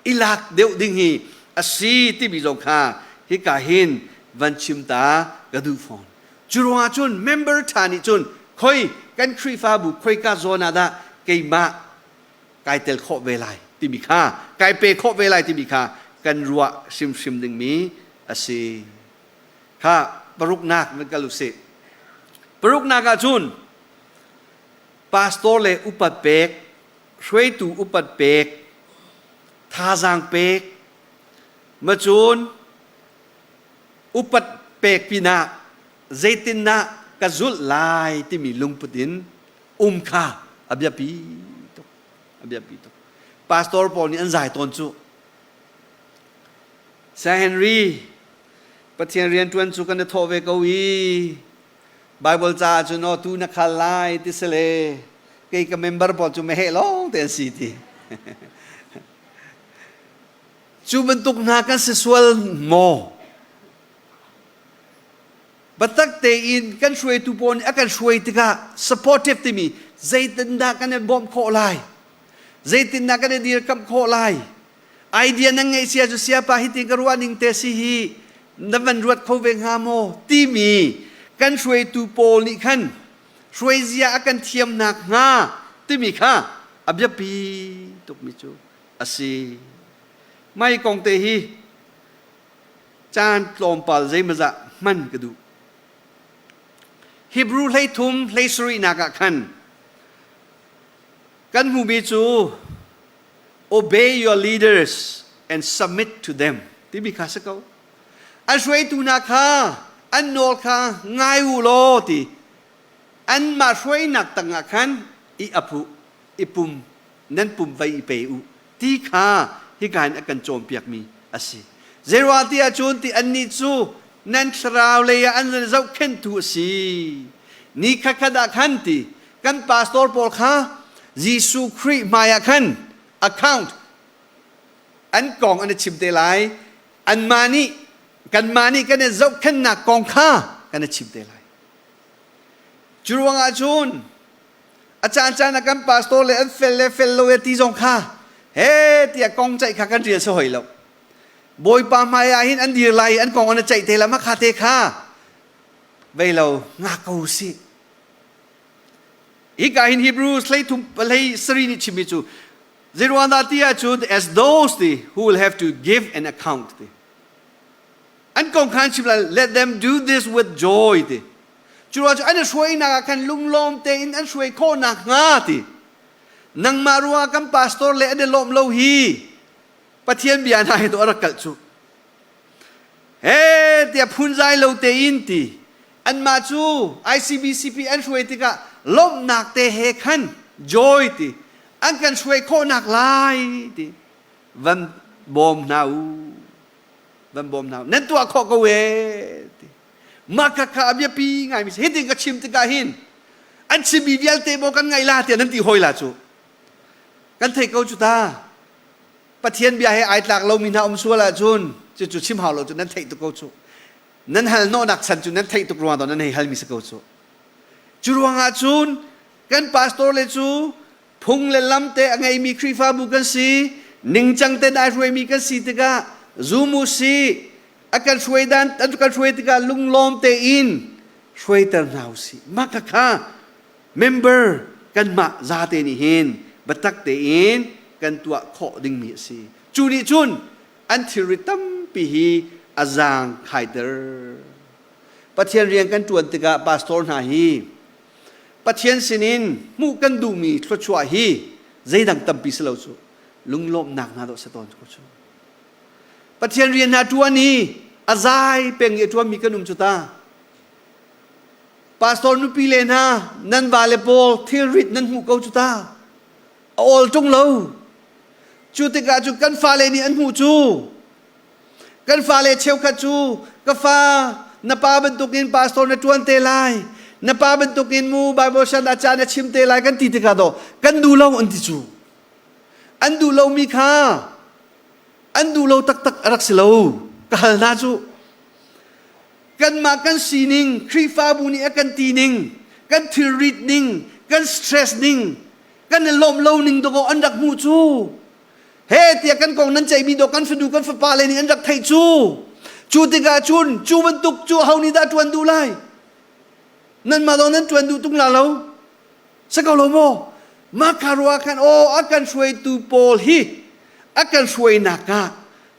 i lak deuh ding hi a si timi zong kha hika hin van chim ta ka duh fawn. Cu ruangah cun member ṭha nih cun khoi kan Khrihfabu khoika zawn ah dah keimah kai tel khawh ve lai timi kha kai pe khawh ve lai timi kha kan ruah hrimhrim dingmi a si. Kha paruknak van kal usih. Paruknak ah cun pastor le upat pek, hruaitu upat pek, thazaang pek, macun upat pek pinah zeitindah ka zulh lai timi lungput in um kha a biapi tuk. A biapi tuk. Pastor pawl nih an zai tawn cu. Sir Henry, Pathian rianṭuan cu kan i thawh ve ko i Bible ca cun aw tu na khal lai ti si le kei ka member pawl cu meheh lawng te an si ti. Cu bantuk hna kan si sual maw? Biatak tein kan hruaitu pawl nih a kan hruai tikah supportive timi zeitindah kan i bawmh khawh lai? Zeitindah kan i dirkamh khawh lai? Idea nan ngeih sia cu siapa hitin ka ruah ning te si hi na van ruat kho ve hnga maw timi kan hruaitu pawl nih khan hruaizia a kan thiam nak hnga timi kha a biapi tukmi cu a si. Mai kong te hi caan tlawmpal zeimazah hman ka duh. Hebrew 13 hleisarihnak ah khan kan hmuhmi cu obey your leaders and submit to them timi kha si ko. An hruaitu hna kha an nawl kha ngai u law ti anmah hruainak tangah khan i ap u i pum nan pum vai i pe u ti kha hika in a kan cawnpiakmi a si. Zeiruang ti ahcun ti annih cu nan thlarau lei ah an zohkhenhtu a si. Ni khatkhat ah khan ti kan pastor pawl kha Jesuh Khrih hmai ah khan account an kong an i chim te lai. Anmah nih kanmah nih kan i zohkhenhnak kong kha kan i chim te lai. Cu ruangah cun a caancaan ah kan pastor le an fel le fel lo e ti zong kha he tiah kong ceih kha kan rian si hoi lo. Bawipa hmai ah hin an dir lai i an kong an i ceih te la ma kha te kha vei lo ngak ko sih. Hika hin Hebrews 13 palei sari nih chimmi cu zeiruangdah ti ahcun as those ti who will have to give an account ti an kong kha an chim lai let them do this with joy ti cu ruang cu an i hruainak ah khan lunglawm tein an hruai khawh nakhnga ti nangmah ruangah kan pastor le an i lawmh lo hi Pathian bia hna hi to a rak kalh cu he tiah phunzai lo tein ti anmah cu ICBCP an hruai tikah lawmhnak te he khan joy ti an kan hruai khawhnak lai ti van bawm hna u van bawm hna u nan tuah khawh ko e ti mah kha kha a biapi ngaimi si hitin ka chim tikah hin an chimmi vialte maw kan ngaih la tiah nan ti hoi la cu kan thei ko cu ta Pathian bia he ai tlak lomi hna um sual ahcun cucu chim hau lo cu nan theih tuk ko cu. Nan hal hnawhnak chan cu nan theih tuk ruang nan hei halmi si ko cu. Cu ruangah cun kan pastor le cu phung le lam te a ngeimi Khrihfabu kan si, ningcang te ai hruaimi kan si tikah zum u si, a kan hruai dan an kan hruai tikah lunglawm tein hruaiter hna u sih. Mah kha member kanmah zate nih hin biatak tein kan tuah khawh dingmi a si. Cu nih cun an thilri tampi hi a zaang khaiter. Pathian rian kan ṭuan tikah pastor hna hi Pathian sinin hmuh kan duhmi thluachuah hi zeidang tampi si lo cu lunglawmhnak hna dawh si tawn ko cu. Pathian rian hna ṭuan i a zai peng i a ṭuanmi kan um cu ta. Pastor nupi le hna nan vale pawl thilrit nan hmuh ko cu ta. A awl ṭung lo. Cu tikah cu kan fale nih an hmuh cu. Kan fale cheukhat cu ka fa na pa bantukin pastor na ṭuan te lai. Na pa bantukin mu Bible shan ah ca na chim te lai kan ti tikah daw kan duh lo an ti cu. An duh lomi kha an duh lo taktak a rak si lo. Ka hal hna cu. Kanmah kan sining, Khrihfabu nih a kan ti ning, kan thilrit ning, kan stress ning, kan i lawmh lo ning dawkaw an rak hmuh cu. He tiah kan kong nan ceihmi dawh kan fanu kan fapa le nih an rak theih cu. Cu tikah cun cu bantuk cu ho nih dah ṭuan duh lai? Nanmah dawh nan ṭuan duh tung la lo. Si ko lo maw? Mah kha ruah khan aw a kan hruaitu pawl hi a kan hruainak ah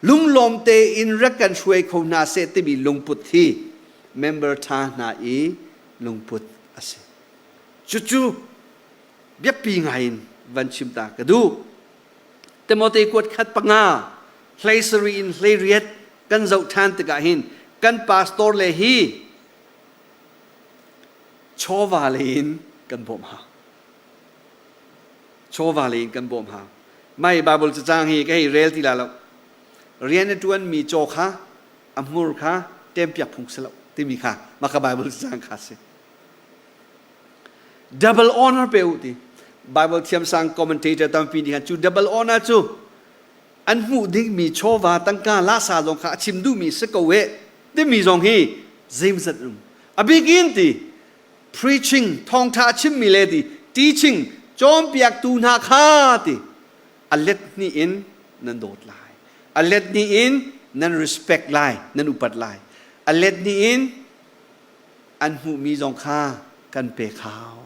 lunglawm tein rak kan hruai kho hna seh timi lungput hi member ṭha hna i lungput a si. Cucu biapi ngai in van chim ta ka duh. Timote kuat khat panga hlei sarih in hlei riat kan zoh ṭhan tikah hin kan pastor le hi chawva lei in kan bawmh hau. Chawva lei in kan bawmh hau. Mai Bible cacang hi ka hei rel ti la lo. Rian a ṭuanmi caw kha a hmur kha ṭempiak phung si lo timi kha maka Bible cacang kha si. Double honor pe u ti. Bible thiamsang commentator tampi nih khan cu double honor cu an hmuh dingmi chawva tangka lasa zong kha a chim duhmi si ko eh timi zong hi zeimzat um. A bikin ti preaching thawngtha a chimmi le ti teaching cawnpiaktu hna kha ti a let hnih in nan dawt lai. A let hnih in nan respect lai, nan upat lai. A let hnih in an hmuhmi zong kha kan pek hau.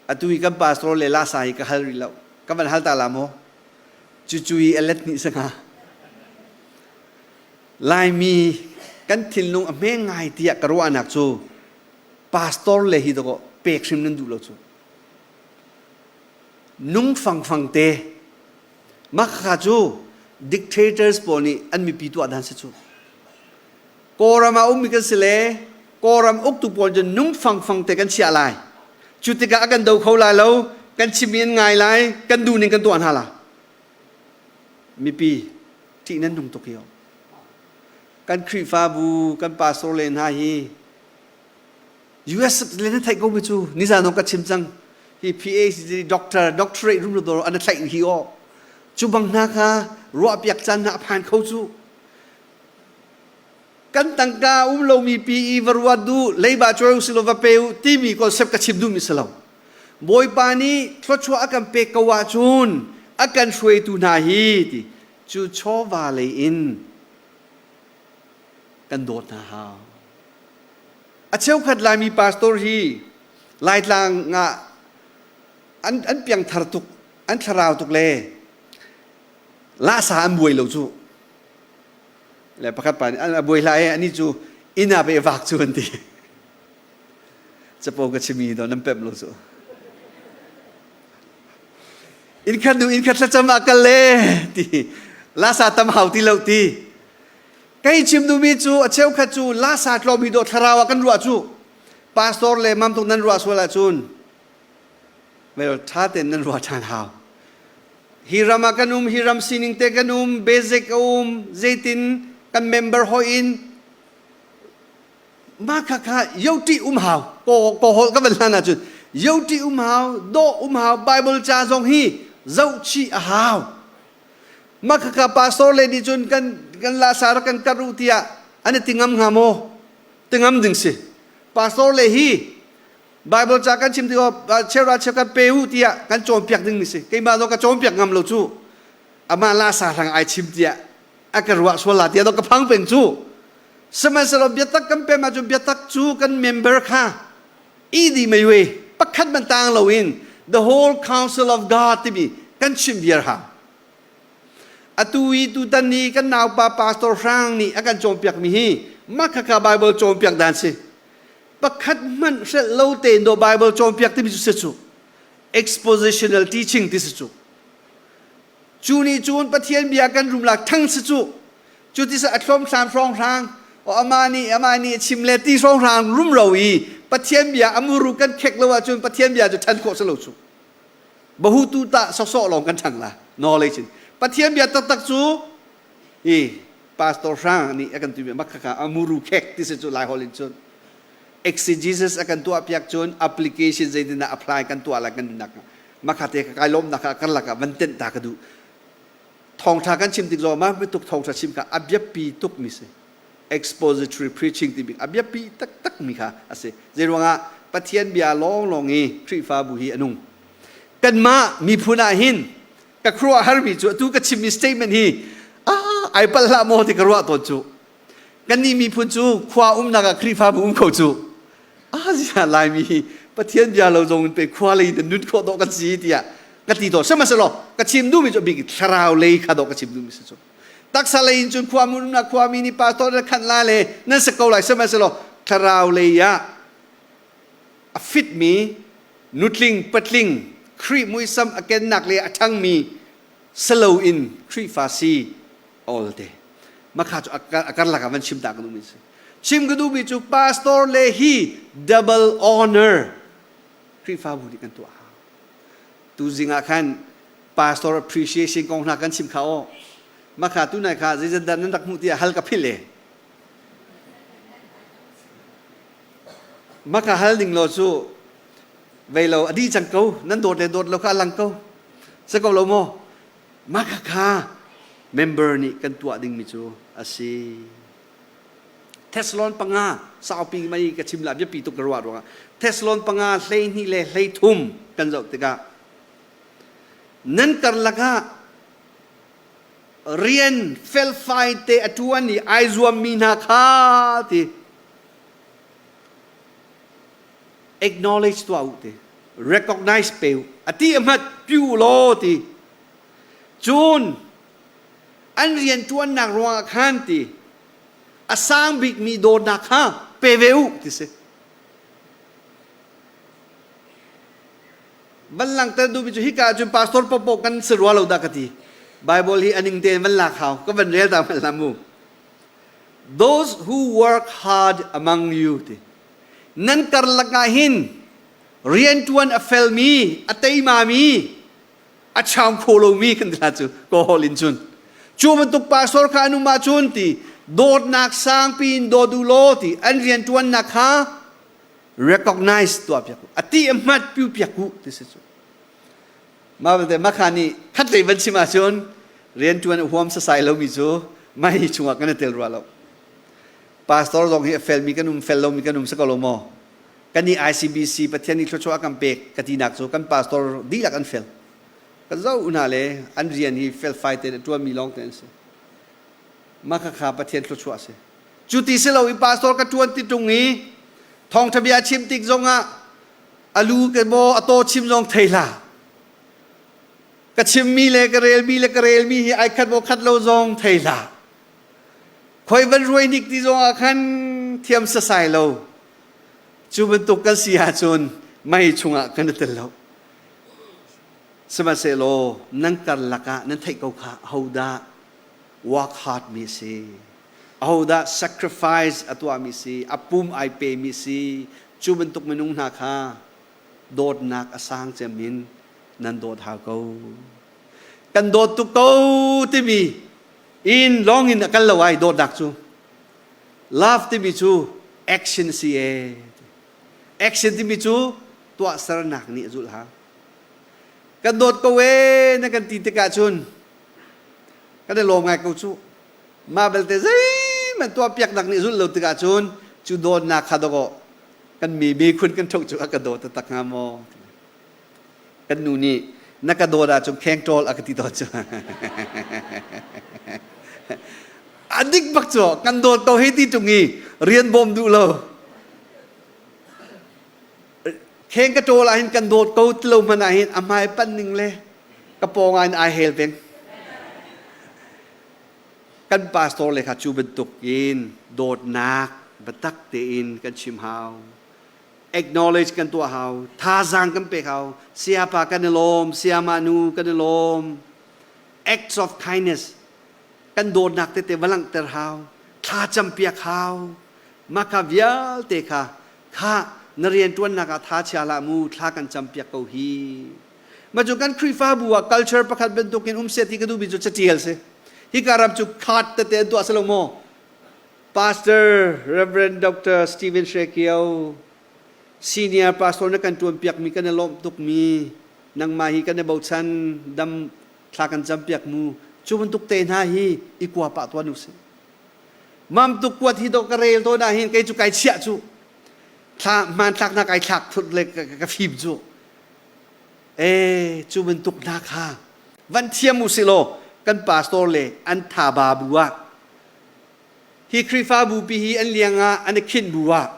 Atu hi kan pastor le lasa hi ka hal rih lo. Ka van hal ta la maw? Cucu hi a let hnih sanga. Laimi kan thinlung a hme ngai tiah ka ruahnak cu pastor le hi dawkaw pek hrim nan duh lo cu. Nung fangfang te mah kha cu dictators pawl nih an mipi tuah dan si cu. Kawlram ah ummi kan si le Kawlram uktu pawl cu nung fangfang te kan chiah lai. Cu tikah a kan do kho lai lo, kan chimmi an ngai lai, kan duh ning kan tuah hna la. Mipi ṭih nan nung tuk hi. Kan Khrihfabu, kan pastor le hna hi US le na theih ko mi cu nizan ka chim cang. Hi PhD doctor, doctorate rum lo an thlaih hi aw. Cu bang hna kha ruahpiak caan hna a phan kho cu. Kan tangka um lomi pi i va ruat duh leiba cawi u silo va pe u timi concept ka chim duhmi si lo. Bawipa nih thluachuah a kan pek ko ahcun a kan hruaitu hna hi ti cu chawva lei in kan dawt hna hau. A cheukhat Laimi pastor hi Laitlang ah an, an piangthar tuk, an thlarau tuk le lasa an buai lo cu. Le pakhat pa nih a buai hlah e ani cu inn ah pe vak cu an ti. Capo ka chimi do nan pemh lo cu. Inn khat nu inn khat thlacam ah kal le ti lasa tam hau ti lo ti. Kei chim duhmi cu a cheukhat cu lasa tlawm hi do thlarau ah kan ruah cu. Pastor le mam tuk nan ruah sual ahcun well tha ten nan ruah ṭhan hau. Hi ram ah kan um, hi ram sining te kan um, basic a um, zeitin kan member hoi in mah kha kha yoti um hau ko ko hol ka van hlan ahcun yoti um hau dawh um hau Bible ca zong hi zoh chih a hau mah kha kha pastor le nih cun kan kan la sara kan kar u tiah an i ti ngam hnga maw ti ngam ding si pastor le hi Bible ca kan chim tikah cheuhra cheu kan pe u tiah kan cawnpiak ding mi si. Keimah zong ka cawnpiak ngam lo cu. Amah la sa hrang ai chim tiah a ka ruah sual la tiah ka phang peng cu. Sihmanhsehlaw biatak kan pem ahcun biatak cu kan member kha idi mei we pakhat man tang loin the whole council of God timi kan chim viar ha. Atu i tutan ni kan naupa pastor Hrang nih a kan cawnpiak mi hi mah khakha Bible cawnpiak dan si. Pakhat hmanh hrelh lo tein dawh Bible cawnpiak timi cu si cu expositional teaching ti si cu. Cu nih cun Pathian bia kan rum lak thang si cu. Cu ti a thlom hram hrawng hrang o ama nih ama nih a chim le ti hrawng hrang rum ro i Pathian bia a muru kan khek lo ahcun Pathian bia cu ṭhan khawh si lo cu. Bahutu ta sawsawh lawng kan ṭhang la knowledge in. Pathian bia taktak cu hi Pastor Hrang nih a kan timi makhaka amuru khek ti si cu Lai holh in cun exegesis a kan tuah piak cun application zeitindah apply kan tuah lai kan nunnak makhate ka kai lawmnak kha karlak ah van tenh ta ka duh. Thawngṭha kan chim tik zong mah bantuk thawngṭha chim kha a biapi tuk mi si. Expository preaching timi a biapi taktak mi kha a si. Zeiruangah Pathian bia lawnglawng i Khrihfabu hi a nung. Kanmah miphun ah hin ka khuaruah harmi cu atu ka chimmi statement hi ah ai palh hlah maw ti ka ruah tawn cu. Kannih miphun cu khua umnak ah Khrihfabu um kho cu. Ah zia Laimi hi Pathian bia lo zong in pe khua lei in nun khawh dawh kan si tiah ka ti tawn. Sihmanhsehlaw ka chim duhmi cu a bik thlarau lei kha dawh ka chim duhmi si cu. Taksa lei in cun khua umnak khuami nih pastor na khanh la le nan si ko lai. Sihmanhsehlaw thlarau lei ah a fitmi nutling patling Khrih muisam a kennak le a ṭhangmi silo in Khrihfa si awl te. Makha cu a karlak ah van chim ta ka duhmi si. Chim ka duhmi cu pastor le hi double honor Khrihfabu nih kan tuah hau. Tuzing ah khan pastor appreciation kong hna kan chim kha aw. Makha tu nai kha zeizat dah nan rak hmuh tiah hal ka philh e. Maka hal ning law cu vei lo a dih cang ko nan dawt le dawt lo kha a lang ko. Si ko lo maw? Maka kha member nih kan tuah dingmi cu a si. Thessalon panga saupi mai ka chim la biapi tuk ka ruah ruangah Thessalon panga 12 le 13 kan zoh tikah nan karlak ah rian felfai te a ṭuan i ai zuammi hna kha ti acknowledge tuah u ti recognize pe u a ti a hmat piu law ti cun an rian ṭuannak ruangah khan ti a sang bikmi dawtnak kha pe ve u ti si. Van langhter duhmi cu hika ahcun pastor popo kan si rua lo dah ka ti. Bible hi aning tein van lak hau. Ka van rel ta hmanh hlah mu. Those who work hard among you ti. Nan karlak ah hin rianṭuan a felmi, a teimami, a chaung kho lomi kan ti hna cu kawl in cun cu bantuk pastor kha an um ahcun ti dawtnak sangpi in dawt u law ti an rianṭuannak kha recognize tuah piak u a ti a hmat piu piak u ti si cu mah belte makha nih khatlei van chim ahcun rianṭuan a huam sasai lomi cu mai chungah kan i tel rua lo pastor zong hi a felmi kan um fel lomi kan um si ko lo maw Kan nih ICBC Pathian nih thluachuah a kan pek ka tinak cu kan pastor dihlak an fel. Kan zoh hna le an rian hi felfai tein a ṭuanmi lawng te an si. Mah khakha Pathian thluachuah a si. Cu ti si lo i pastor ka ṭuan ti ṭung i thawngṭha bia chim tik zongah a lu ke maw a taw chim zong thei hlah. Ka chimmi le ka relmi le ka relmi hi ai khat maw khat lo zong thei hlah. Khoi van ruai nik ti zong ah khan thiam sasai lo. Cu bantuk kan si ahcun mei chungah kan i tel lo. Sihmanhsehlaw nan karlak ah nan theih ko kha ahodah work hard mi a si, ahodah sacrifice a tuahmi si, a pum ai pemi si, cu bantuk minung hna kha dawtnak a sang cem in nan dawt hau ko. Kan dawt tuk ko timi in lawng in a kal lo ai dawtnak cu. Love timi cu action si ee. Action timi cu tuahsernak nih a zulh hau. Kan dawt ko ee na kan ti tikah cun kan i lawm ngai ko cu. Mah belte zeihmanh tuahpiaknak nih zulh lo tikah cun cu dawtnak kha dawkaw kan mi mikhun kan ṭhoh cu a ka daw taktak hnga maw? Kan nu nih na ka dawt ahcun kheng ṭawl a ka ti tawn cu. A dik bak cu kan dawt ko hei ti ṭung i rian bawm duh lo. Kheng ka ṭawl ahhin kan dawt ko ti lo hmanh ahhin a hmai panh ning le ka pawng ah in ai hel peng. Kan pastor le kha cu bantuk in dawtnak biatak tein kan chim hau. Acknowledge kan tuah hau. Thazaang kan pek hau. Sayapa kan i lawm, sayama nu kan i lawm. Acts of kindness kan dawtnak tete va langhter hau. Thla campiak hau. Mah kha vialte kha kha na rianṭuannak ah tha chia hlah mu, thla kan campiak ko hi. Ma cu kan Khrihfabu ah culture pakhat bantukin um seh ti ka duhmi cu catial si. Hika ram cu card tete an tuah si lo maw? Pastor Reverend Dr. Stephen Hre Kio, senior pastor na kan tuan piakmi kan i lawmh tukmi nangmah hi kan i bochan dam thla kan cam piak mu cu bantuk te hna hi i kua pah tuan usih. Mam tuk kuat hi do ka rel to na hin kei cu kai chiah cu thla hmanthlak na kai thlak thut le ka fim cu e cu bantuk hna kha van thiam u si law kan pastor le an tha ba bu ah hi Khrihfabu pi hi an liang ah an i khinh bu ah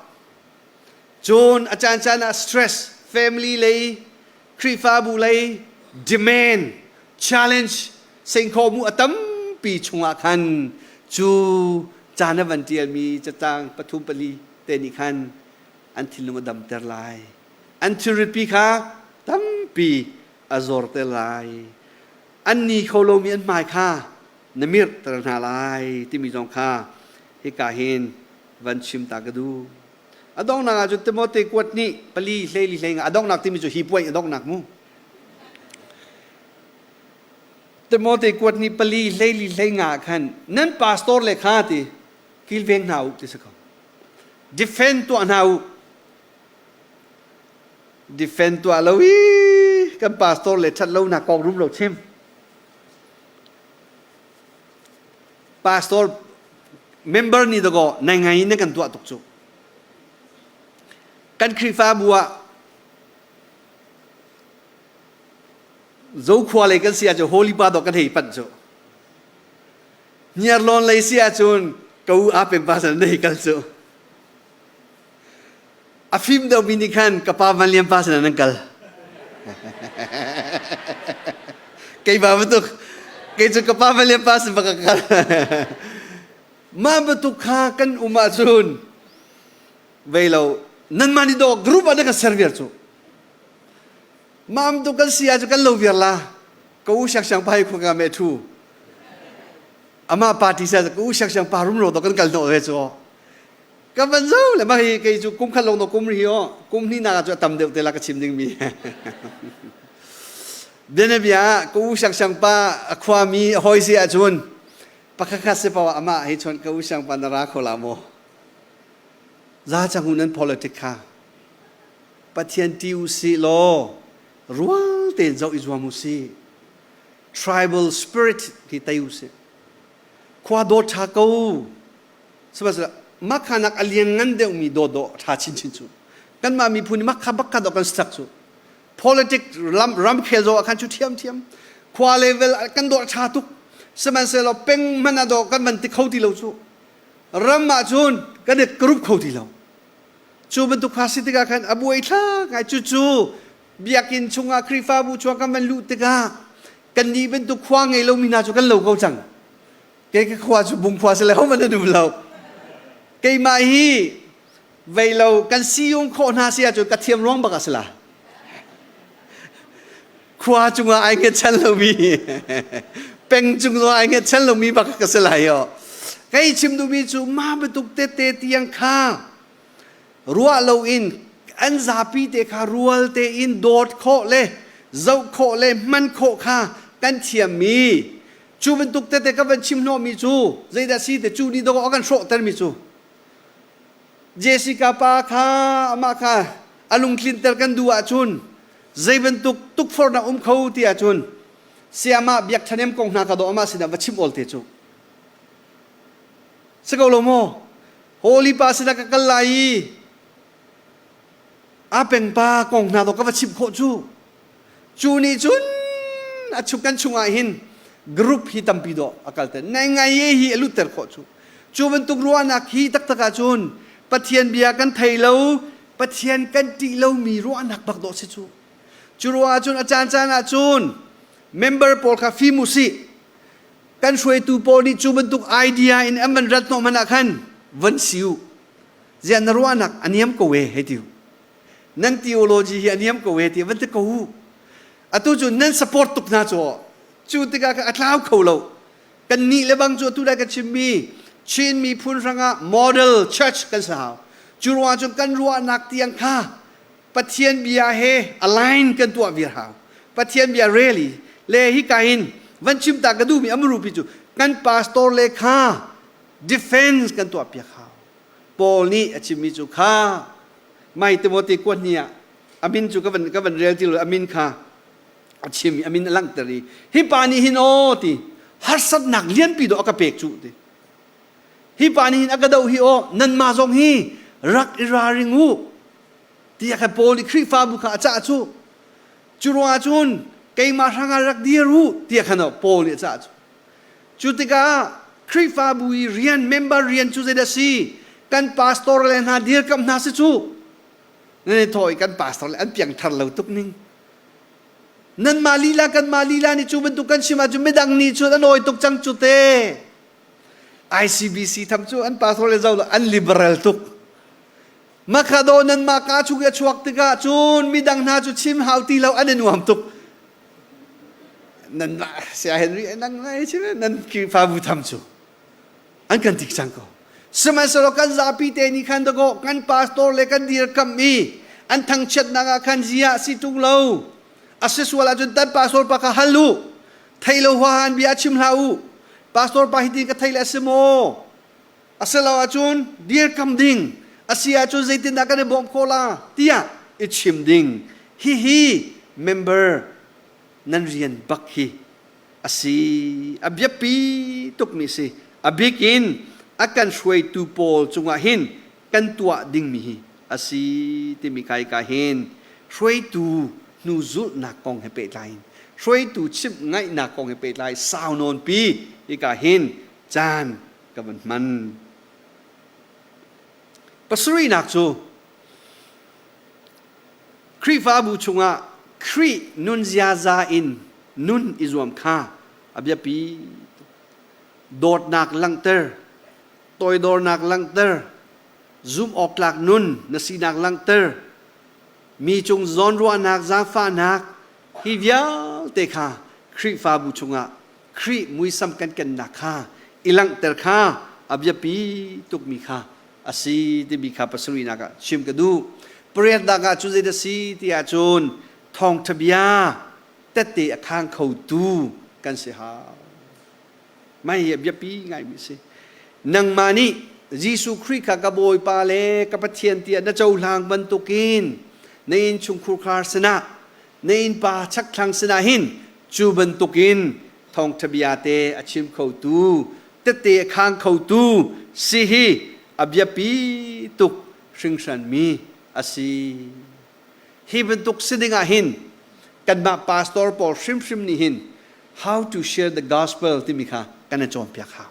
cun a caan caan ah stress family lei Khrihfabu lei demand challenge sengkhaw mu a tampi chungah khan cu caan a van ṭialmi catang pathum pali te nih khan an thinlung a damter lai an thilritpi kha tampi a zorter lai an ni kho lomi an hmai kha na mirhter hna lai timi zong kha hika hin van chim ta ka duh a donghnak ah cun Timote kuat nih pali hleili hlei nga a donghnak timi cu hi puai a donghnak mu Timote kuat nih pali hleili hlei nga khan nan pastor le kha ti kilveng hna u ti si ko defend tuah hna u defend tuah lo i kan pastor le that lo nak kong rum lo chim pastor member nih dakaw nai ngai in kan tuah tuk cu kan Khrihfabu ah Zokhua lei kan si ahcun Holy Pa dawh kan hei panh cu Hniarlawn lei si ahcun ka u aa peng pa san na hei kal cu A fim deuhmi nih khan ka pa Van Lian pa sinah nan kal. Keimah bantuk kei cu ka pa Van Lian pa sin bak ka kal. Mah bantuk kha kan um ahcun vei lo nanmah nih dawh group ah na kan ser viar cu. Mah bantuk kan si ahcun kan lo viar la. Ka u siang siang pa hi khua ka me thu. Amah party sa ka u siang siang pa rum ro do kan kal hnawh ve cu. Ka van zo le mah hi kei cu kum khat lawng no kum ri o kum hnih nak ah cu a tam deuh te la ka chim ding mi bianabia ka u siang siang pa a khua mi a hoi si ahcun pakhat khat si paoh amah hi chon ka u siang pa na ra kho la maw za chang u nan politic kha Pathian ti u si law rual tein zoh i zuam u si tribal spirit hi tei u si khua dawt ṭha ko Sihmanhsehlaw makhanak a lianngan deuhmi dawdawh ṭha chinchin cu kanmah miphun nih makha bakka dawh kan sak cu politic lam ramkhel zaw ah khan cu ṭhiamṭhiam khua level kan dawh ṭha tuk sihmanhsehlaw peng hmanh ah dawh kan van ti kho ti lo cu ram ah cun kan i group kho ti lo cu bantuk kha si tikah khan a buai thla ngai cucu biakinn chungah Khrihfabu chungah kan van luh tikah kannih bantuk khua ngei lomi hna cu kan lo ko cang Kei ka khua cu bungkhua si le hohmanh an um lo. Keimah hi vei lo kan siyung khawh hna si ahcun ka thiam ruang bak a si la. Khua cungah ai hngetchan lomi peng cung zong ai hngetchan lomi bak ka si lai yo. Kei chim duhmi cu mah bantuk tete tiang kha ruah loin an zapi te kha rual tein dawt khawh le zoh khawh le hman khawh kha kan thiammi Cu bantuk tete ka van chim hnawhmi cu zeidah si te cu nih dawh a kan hrawhtermi cu Jessica pa kha amah kha a lungtlinter kan duh ahcun zei bantuk tukforhnak um kho ti ahcun sayamah biak ṭhanem kong hna ka dawh amah sinah va chim awl te cu si ko lo maw Holy pa sinah ka kal lai i a peng pa kong hna dawh ka va chimh khawh cu Cu nih cun a chung kan chungah hin group hi tampi dawh a kalter. Ngai ngai hi a lutter khawh cu. Cu bantuk ruahnak hi taktak ahcun Pathian bia kan thei lo, Pathian kan ṭih lomi ruahnak bak dawh si cu. Cu ruah ahcun a caan caan ahcun member pawl kha fim u sih. Kan hruaitu pawl nih cu bantuk idea in an van rat hnawh hmanh ah khan van si u. Ziah na ruahnak a niam ko e hei ti u. Nan theology hi a niam ko e ti van ti ko u. Atu cu nan support tuk hna cu cu tikah a tlau kho lo. Kan nih le bang cu atu lai ka chimmi Chin miphun hrangah model church kan si hau. Cu ruangah cun kan ruahnak tiang kha Pathian bia he align kan tuah viar hau. Pathian bia rel i le hika hin van chim ta ka duhmi amru pi cu kan pastor le kha defense kan tuah piak hau. Paul nih a chimmi cu kha mai Timothy kuat ni ah a min cu ka van rel ti lo, a min kha a chim i a min a langhter i hi pa nih hin aw ti harsatnak lianpi dawh a ka pek cu ti, hi pa nih hin a ka doh hi aw, nanmah zong hi rak i ralring u tiah khan Paul nih Khrihfabu kha a cah cu. Cu ruangah cun keimah hrangah rak dir u tiah khan Paul nih a cah cu. Cu tikah Khrihfabu i rian, member rian cu zeidah si? Kan pastor le hna dirkamh hna si cu. Nan i thawh i kan pastor le an piangthar lo tuk ning. Nanmah lila, kanmah lila nih cu bantuk kan chim ahcun midang nih cun an awi tuk cang cu te. ICBC tham cu an pastor le zo an liberal tuk. Makhado nanmah ka chung i a chuak tikah cun midang hna cu chim hau ti lo, an i nuam tuk. Nan sia Henry nang nai chim nan Khrihfabu tham cu an kan tik cang ko. Sihmanhsehlaw kan zapi te nih khan dakaw kan pastor le kan dirkamh i an thangchiatnak ah khan zia si tung lo. A si sual ahcun tan pastor pa kha hal u. Thei lo huahan bia chim hlah u. Pastor pa hitin ka thei le a si maw? A si lo ahcun dirkam ding. A si ahcun zeitindah kan i bawmh khawh la tiah i chim ding. Hihi member nan rian bak hi a si. A biapi tukmi si. A bik in a kan hruaitu pawl cungah hin kan tuah dingmi hi a si timi kai ka hin hruaitu hnu zulhnak kong he pehtlai in, hruaitu chimh ngaihnak kong he pehtlai sau nawn pi hika hin caan ka van hman. Pasarihnak cu Khrihfabu chungah Khrih nun ziaza in nun i zuam kha a biapi. Dawtnak langhter, toidornak langhter, zumh awktlak nun na sinak langhter, mi cung zawnruahnak, zaangfahnak, hi vialte kha Khrihfabu chungah Khrih muisam kan kennak kha i langhter kha a biapi tukmi kha a si timi kha pasarihnak ah chim ka duh. Pariatnak ah cun zeidah si ti ahcun thawngṭha bia tette a khang khotu kan si hau. Mah hi a biapi ngaimi a si. Nangmah nih Jesuh Khrih kha ka Bawipa le ka Pathian tiah na cohlang bantukin na innchungkhur khar sinah, na innpa chakthlang sinah hin cu bantukin thawngṭha bia te a chim khotu, tette a khang khotu si hi a biapi tuk hringhranmi a si. Hi bantuk si ding ah hin kanmah pastor pawl hrimhrim nih hin how to share the gospel timi kha kan i cawnpiak hau.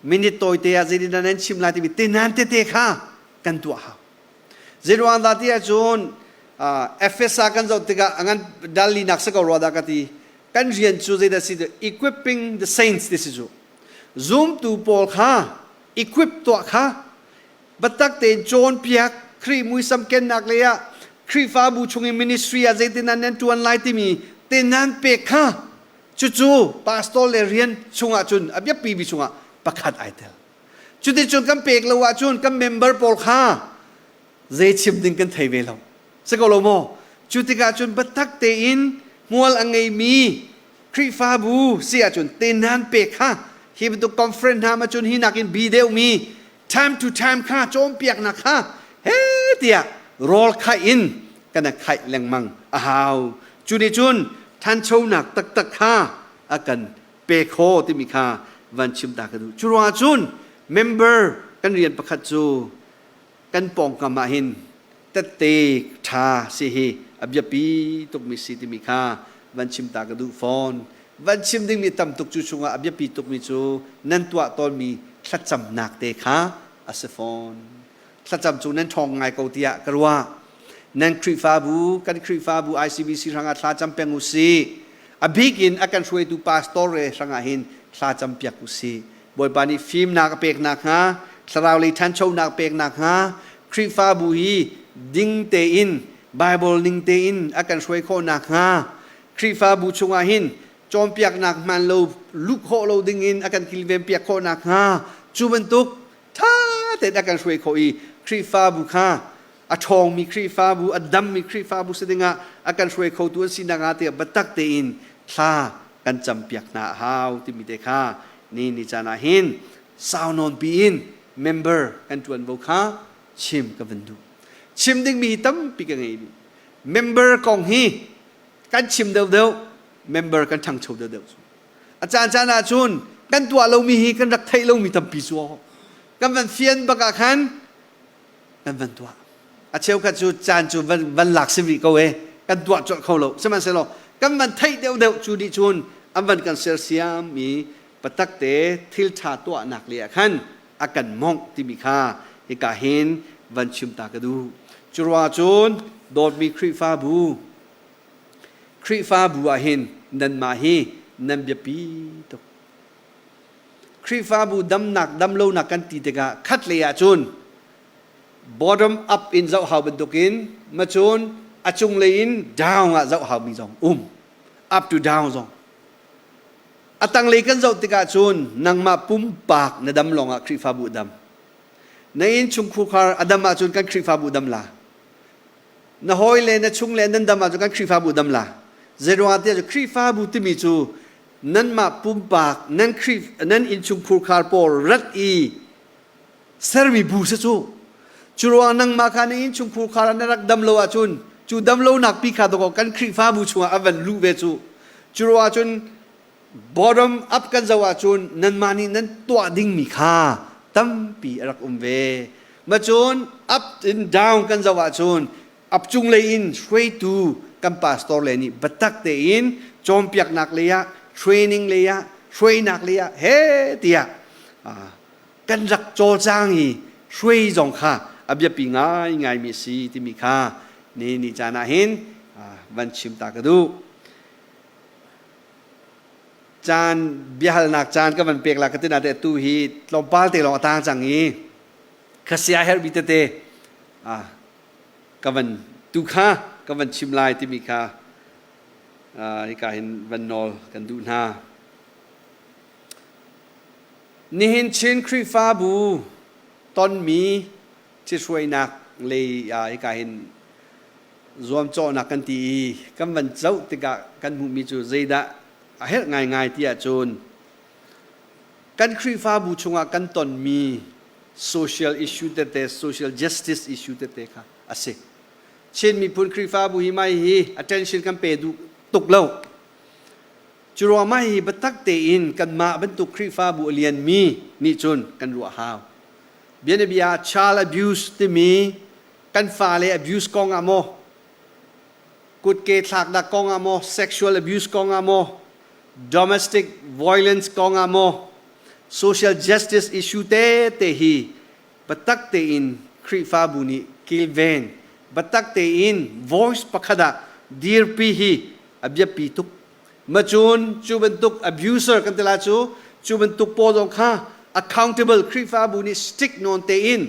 Minute tawite ah zeitin dah nan chim lai timi tenan tete kha kan tuah hau. Zeiruang dah ti ahcun Efesa kan zoh tikah a ngan dal linak si ko rua dah ka ti. Kan rian cu zeidah si equipping the saints ti si cu. Zumtu pawl kha equip tuah kha biatak tein cawnpiak, Khrih muisam kennak lei ah Khrihfabu chung in ministry ah zeitin nan tuan lai timi te nan pek kha cucu pastor le rian chungah cun a biapi bi chungah pakhat ai tel. Cuticun kan pek lo ahcun kan member pawl kha zei chim ding kan thei ve lo. Si ko lo maw? Cu tikah cun biatak tein hmual a ngeimi Khrihfabu si ahcun tenan pek kha hi bantuk conference hna ma cun hi nakin bi deuhmi time to time kha cawnpiaknak kha he tiah rawl khaih in kan khaih lengmang a hau. Cu nih cun thanchonak taktak kha a kan pe kho timi kha van chim ta ka duh. Cu ruangah cun member kan rian pakhat cu kan pawngkam ah hin tette ṭha si hi a biapi tukmi si timi kha van chim ta ka duh fawn. Van chim dingmi tam tuk cu chungah a biapi tukmi cu nan tuah tawnmi thlacamnak te kha a si fawn. Thlacam cu nan ṭhawng ngai ko tiah ka ruah. Nan Khrihfabu, kan Khrihfabu ICBC hrangah thla cam peng u sih. A bik in a kan hruaitu pastor re hrangah hin thla cam piak u sih. Bawipa nih fimnak a pek nakhnga, thlarau lei ṭhanchonak pek nakhnga, Khrihfabu hi ding tein, Bible ning tein a kan hruai khawh nakhnga, Khrihfabu chungah hin cawnpiaknak hmaan lo luh khawh lo ding in a kan kilven piak khawh nakhnga, cu bantuk ṭha tein a kan hruai khawh i Khrihfabu kha. A ṭhawngmi Khrihfabu, a dammi Khrihfabu si dingah a kan hruai khotu an si nakhnga tiah biatak tein thla kan campiak hna a hau timi te kha ni ni caan ah hin sau nawn piin member kan ṭuanvo kha chim ka van duh. Chim dingmi hi tampi ka ngei rih. Member kong hi kan chim deuhdeuh, member kan ṭhangcho deuhdeuh cu. A caan caan ah cun kan tuah lomi hi kan rak theih lomi tampi cu kan van fian bak ah khan kan van tuah. A cheukhat cu caan cu van, van lak si rih ko e, kan tuah colh kho lo. Sihmanhsehlaw kan van theih deuhdeuh cu nih cun an van kan sersiam i patak te thil ṭha tuahnak le ah khan a kan mongh timi kha hika hin van chim ta ka duh. Cu ruangah cun dawtmi Khrihfabu Khrihfabu ah hin nanmah hi nan biapi tuk. Khrihfabu damnak damlonak kan ti tikah khatlei ah cun bottom up in zoh hau bantukin macun a cunglei in down ah zoh haumi zong um up to down zong A tanglei kan zoh tikah cun nangmah pumpak na dam lawngah Khrihfabu a dam. Na innchungkhar a dam ahcun kan Khrihfabu dam la. Na hawi le na chung le nan dam ahcun kan Khrihfabu dam la. Zeiruangah tiah cu Khrihfabu timi cu nanmah pumpak nan Khrih nan innchungkhar pawl rat i sermi bu si cu. Cu ruang nangmah kha na innchungkhar ah na rak dam lo ahcun cu dam lonak pi kha dawkaw kan Khrihfabu chungah a van luh ve cu. Cu ruang ahcun bottom up kan zoh ahcun nanmah nih nan tuah dingmi kha tampi a rak um ve. Macun up in down kan zoh ahcun up cunglei in hruaitu kan pastor le nih biatak tein cawnpiaknak lei ah training lei ah hruainak lei ah he tiah kan rak cawlcang i hruai zong kha a biapi ngaingaimi a si timi kha ni ni caan ah hin van chim ta ka duh. Caan biahalnak caan ka van pek la ka tina te tu hi tlawmpal te lawng a tang cang i ka sia herhmi tete ka van tu kha ka van chim lai timi kha hika hin van nawl kan duh hna. Nihin Chin Khrihfabu tonmi ṭhithruainak lei ah hika hin zuamcawhnak kan ti i kan van zoh tikah kan hmuhmi cu zeidah a herh ngaingai ti ahcun kan Khrihfabu chungah kan tonmi social issue tete, social justice issue tete kha a si. Chin miphun Khrihfabu hi mai hi attention kan pe duh tuk lo. Cu ruangah hi biatak tein kanmah bantuk Khrihfabu a lianmi nih cun kan ruah hau. Bianabia ah child abuse timi kan fale abuse kong ah maw, kutke thlaknak kong ah maw, sexual abuse kong ah maw, domestic violence kong ah maw, social justice issue te te hi biatak tein Khrihfabu nih kilven, biatak tein voice pakhat ah dirpi hi a biapi tuk. Macun cu bantuk abuser kan ti la cu cu bantuk pawl zong kha accountable Khrihfabu nih strict nawn tein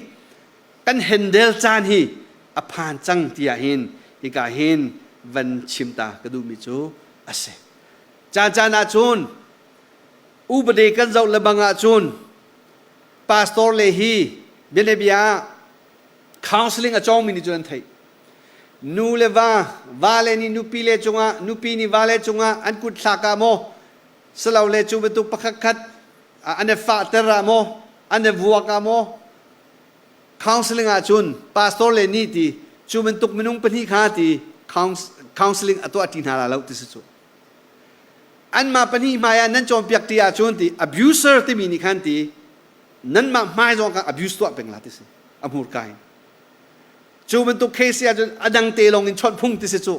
kan handle caan hi a phan cang tiah hin hika hin van chim ta ka duhmi cu a si. Caan caan ah cun upade kan zoh lebang ah cun pastor le hi bianabia counseling a cawngmi nih cun an theih. Nu le va, vale nih nupi le cungah, nupi nih vale cungah an kut thlak ah maw, silole cu bantuk pakhat khat an i fahter ah maw, an i vuak ah maw, counseling ah cun pastor le nih ti cu bantuk minung pahnih kha ti counseling a tuah ṭi hna la lo ti si cu. Anmah pahnih hmai ah nan cawnpiak ṭi ahcun ti abuser timi nih khan ti nanmah hmai zong kha abuse tuah peng la ti si a hmurka in. Cu bantuk case ahcun a dang te lawng in chawnh phung ti si cu.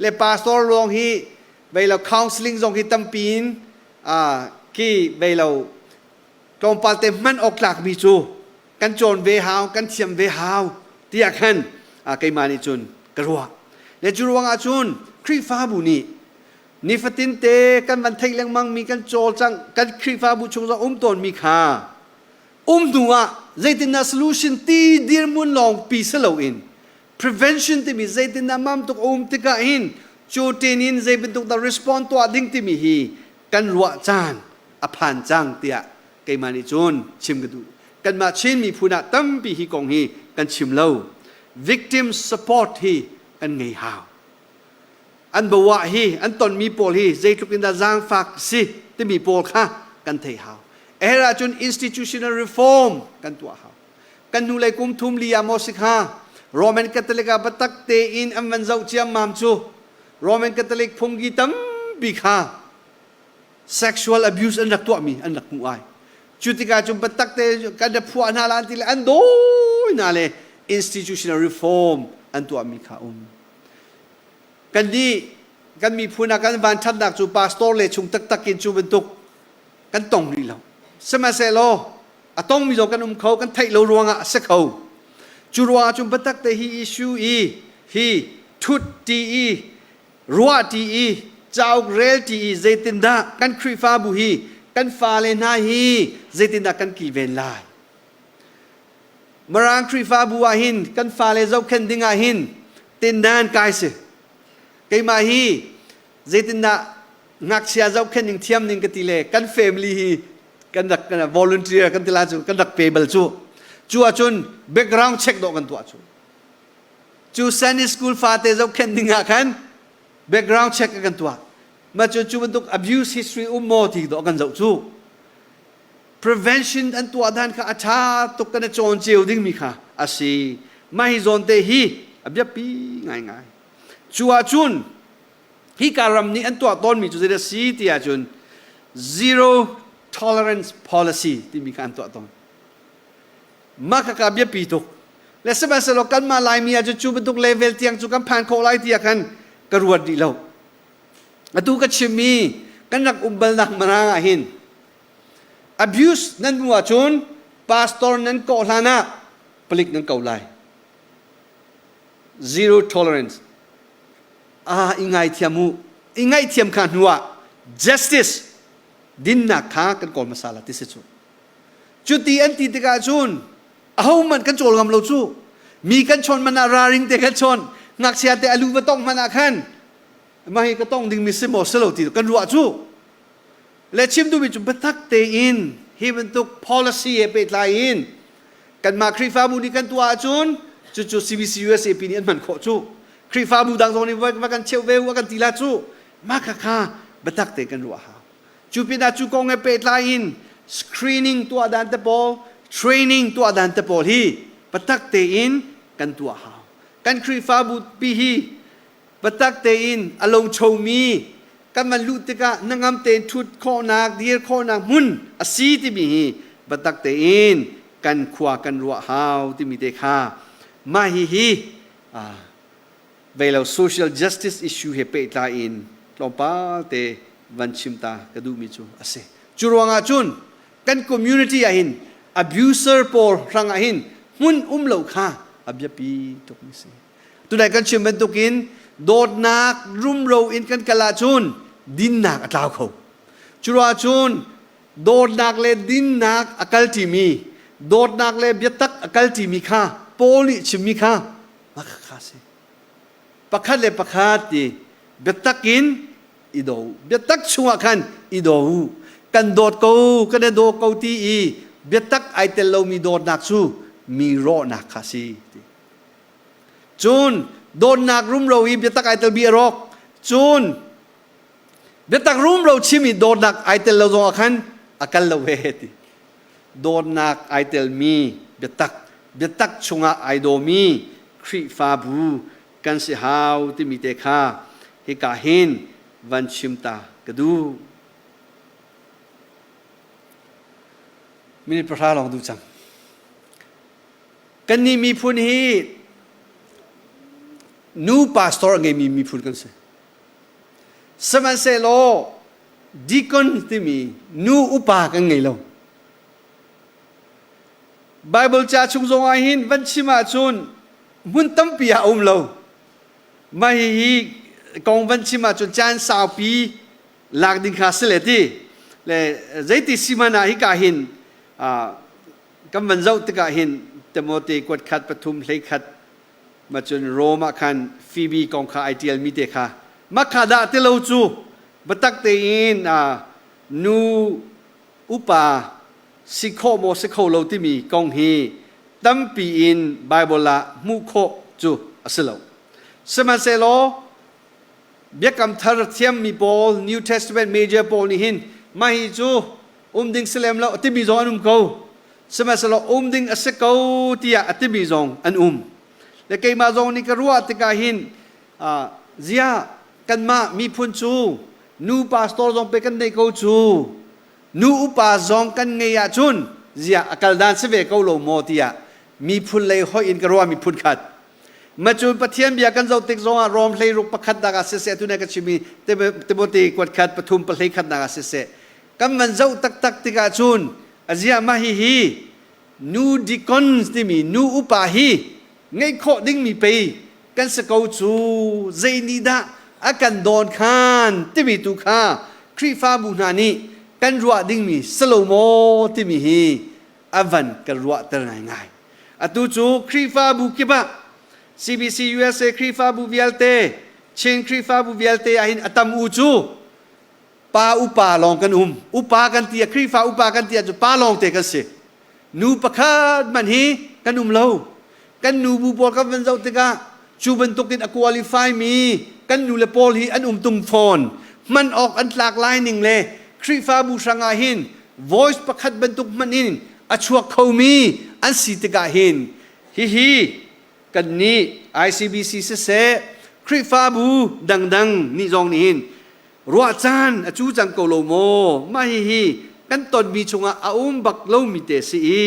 Le pastor lawng hi vei lo counseling zong hi tampi in ki vei lo tlawmpal te hman awk tlakmi cu kan cawn ve hau kan thiam ve hau tiah khan keimah nih cun ka ruah. Le cu ruangah cun Khrihfabu nih nifatin te kan van theih lengmang mi kan cawlcangh kan Khrihfabu chung zong um tawnmi kha um hnu ah zeitindah solution ti dirhmun lawng pi si loin prevention timi zeitindah mam tuk a um tikah hin cu tin in zei bantuk dah respond tuah ding timi hi kan ruah caan a phan cang tiah keimah nih cun chim ka duh. Kanmah Chin miphun ah tampi hi kong hi kan chim lo. Victim support hi kan ngei hau. An bawah hi an tonmi pawl hi zeitluk in dah zaangfak si timi pawl kha kan thei hau. Aher ahcun institutional reform kan tuah hau. Kan hnulei kum thum li ah maw si kha Roman Catholic ah biatak tein an van zoh ciammam cu Roman Catholic phungki tampi kha sexual abuse an rak tuahmi an rak hmuh ai. Cu tikah cun biatak te kan rak phuah hna la an ti le an dawi hna le institutional reform an tuahmi kha um. Kan nih kan miphun ah kan vanṭhatnak cu pastor le chung taktak in cu bantuk kan tong rih lo. Sihmanhsehlaw a tongmi zong kan um kho, kan theih lo ruangah a si kho. Cu ruangah cun biatak te hi issue i hi thut ti i ruah ti i cauk rel ti i zeitindah kan Khrihfabu hi kan fale hna hi zeitindah kan kilven lai. Mirang Khrihfabu ah hin kan fale zohkhenh ding ah hin tindan kai si. Keimah hi zeitindah ngakchia zohkhenh ning thiam ning ka ti le kan family hi kan rak volunteer kan ti la cu kan rak pe bal cu. Cu ahcun background check dawh kan tuah cu. Cu Sunday school fate zohkhenh ding ah khan background check kan tuah. Mah cu cu bantuk abuse history um maw ti dawh kan zoh cu. Prevention an tuah dan kha a ṭha tuk kan i cawn cio dingmi kha a si. Mah hi zawn te hi a biapi ngaingai. Cu ahcun hika ram nih an tuah tawnmi cu zeidah si ti ahcun zero tolerance policy timi kha an tuah tawn. Mah khaka biapi tuk. Le sihmanhsehlaw kanmah Laimi ahcun cu bantuk level tiang cu kan phan khawh lai tiah khan ka ruat rih lo. Atu ka chimmi kan rak um balnak Mirang ah hin abuse nan hmuh ahcun pastor nan kawh hlan ah palik nan ko lai. Zero tolerance. Ah, i ngaithiam u. I ngaihthiam kha hnu ah justice dinnak kha kan kawl hmasa la ti si cu. Cuti an ti tikah cun ahohmanh kan cawl ngam lo cu. Mi kan chawn man ah ralring te kan chawn. Ngakchia te alu va tong hmanh ah khan mah hi ka tong ding mi si maw si lo ti kan ruah cu. Le chim duhmi cu biatak tein hi bantuk policy he pehtlai in kanmah Khrihfabu nih kan tuah ahcun cucu CBC USAP nih an hman khawh cu. Khrihfabu dang zong nih va kan cheuh ve u a kan ti la cu. Mah kha kha biatak tein kan ruah hau. Cu pinah cu kong he pehtlai in screening tuah dan te pawl, training tuah dan te pawl hi biatak tein kan tuah hau. Kan Khrihfabu pi hi biatak tein a lochomi kan van luh tikah hnangam tein ṭhut khawhnak, dir khawhnak hmun a si timi hi biatak tein kan khua kan ruah hau timi te kha mah hihi veilo social justice issue he pehtlai in tlawmpal te van chim ta ka duhmi cu a si. Cu ruangah cun kan community ah hin abuser pawl hrang ah hin hmun um lo kha a biapi tukmi si. Tunai kan chim bantukin dawtnak rumro in kan kal ahcun dinnak a tlau kho. Cu ruangah cun dawtnak le dinnak a kal ṭimi, dawtnak le biatak a kal ṭimi kha Paul nih chimmi kha mah kha si. Pakhat le pakhat ti biatak in i do. Biatak chungah khan i do u. Kan dawt ko, kan i daw ko ti i biatak ai tel lomi dawtnak cu mi rawhnak kha si. Ti. Cun dawtnak rumro i biatak ai tel bi a rawk. Cun biatak rumro chim i dawtnak ai tel lo zongah khan a kal lo ve ti. Dawtnak ai telmi biatak, biatak chungah ai dawmi Khrihfabu kan si hau timi te kha hika hin van chim ta ka duh. Minute 10 lawng duh cang. Kannih miphun hi nu pastor a ngeimi miphun kan si. Sihmanhsehlaw deacon timi nu upa kan ngei lo. Bible ca chung zong ah hin van chim ahcun hmun tampi ah a um lo. Mah hihi kong van chim ahcun caan saupi lak ding kha si le ti. Le zeiti si hmanh ah hika hin kan van zoh tikah hin Timote kuat khat pathum hlei khat ma cun Rome ah khan Phoebe kong kha ai ṭialmi te kha makha dah ti lo cu biatak tein nu upa si khawh maw si kho lo timi kong hi tampi in Bible ah hmuh khawh. cu a si lo. Sihmanhsehlaw Biakam Thar thiammi pawl, New Testament major pawl nih hin mah hi cu um ding si lem lo a timi zong an um ko. Sihmanhsehlaw um ding a si ko tiah a timi zong an um. Le keimah zong nih ka ruah tikah hin ziah kanmah miphun cu nu pastor zong pe kan neih ko cu nu upa zong kan ngei ahcun ziah a kal dan si ve ko lo maw tiah miphun lei hoih in ka ruah miphun khat macun Pathian bia kan zoh tik zongah Rom hleiruk pakhat nak ah siseh tuna ka chimi Timote kuat khat pathum pahlei khat nak ah siseh kan van zoh taktak tikah cun azia mah hi hi nu deacons timi nu upa hi ngeih khawh dingmi pei kan si ko cu zei nih dah a kan dawn khan timi tu kha Khrihfabu hna nih kan ruah dingmi si lo maw timi hi a van kan ruahter ngaingai. Atu cu Khrihfabu kip ah CBC USA Khrihfabu vialte Chin Khrihfabu vialte ahhin a tam u cu pa upa lawng kan um upa kan ti Khrihfa upa kan ti ahcun pa lawng te kan si nu pakhat man hi kan um lo kan nu bu pawl kan van zoh tikah cu bantukin a qualify mi kan nu le pawl hi an um tung fawn hman awk an tlak lai ning le Khrihfabu hrangah hin voice pakhat bantuk hman in a chuak khomi an si tikah hin hihi kannih ICBC siseh Khrihfabu dangdang nih zong nih hin ruah caan a cu cang ko lo maw mah hihi kan tonmi chungah a um bak lomi te si i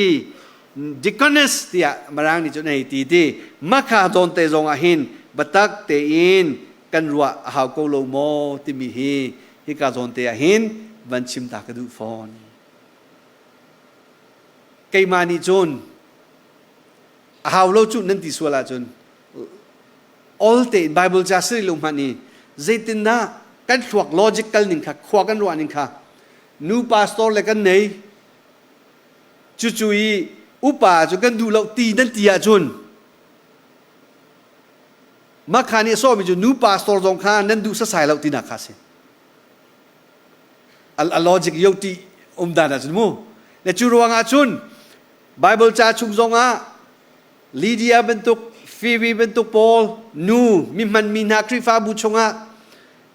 deaconess tiah mirang nih cun hei ti ti makha zawn te zong ah hin biatak tein kan ruah a hau ko lo maw timi hi hika zawn te ah hin van chim ta ka duh fawn keimah nih cun a hau lo cu nan ti sual ahcun ol tein Bible ca siri lo hmanh i zeitindah kan thluak logical ning kha khua kan ruah ning kha nu pastor le kan nei cucu i upa cu kan duh lo ti nan ti ahcun makha nih a sawmi cu nu pastor zong kha nan duh sasai lo tinak kha si a logic yo ti um dan ahcun mu le cu ruangah cun Bible ca chung zongah Lydia bantuk, Phoebe bantuk pawl nu mi hmanmi hna Khrihfabu chungah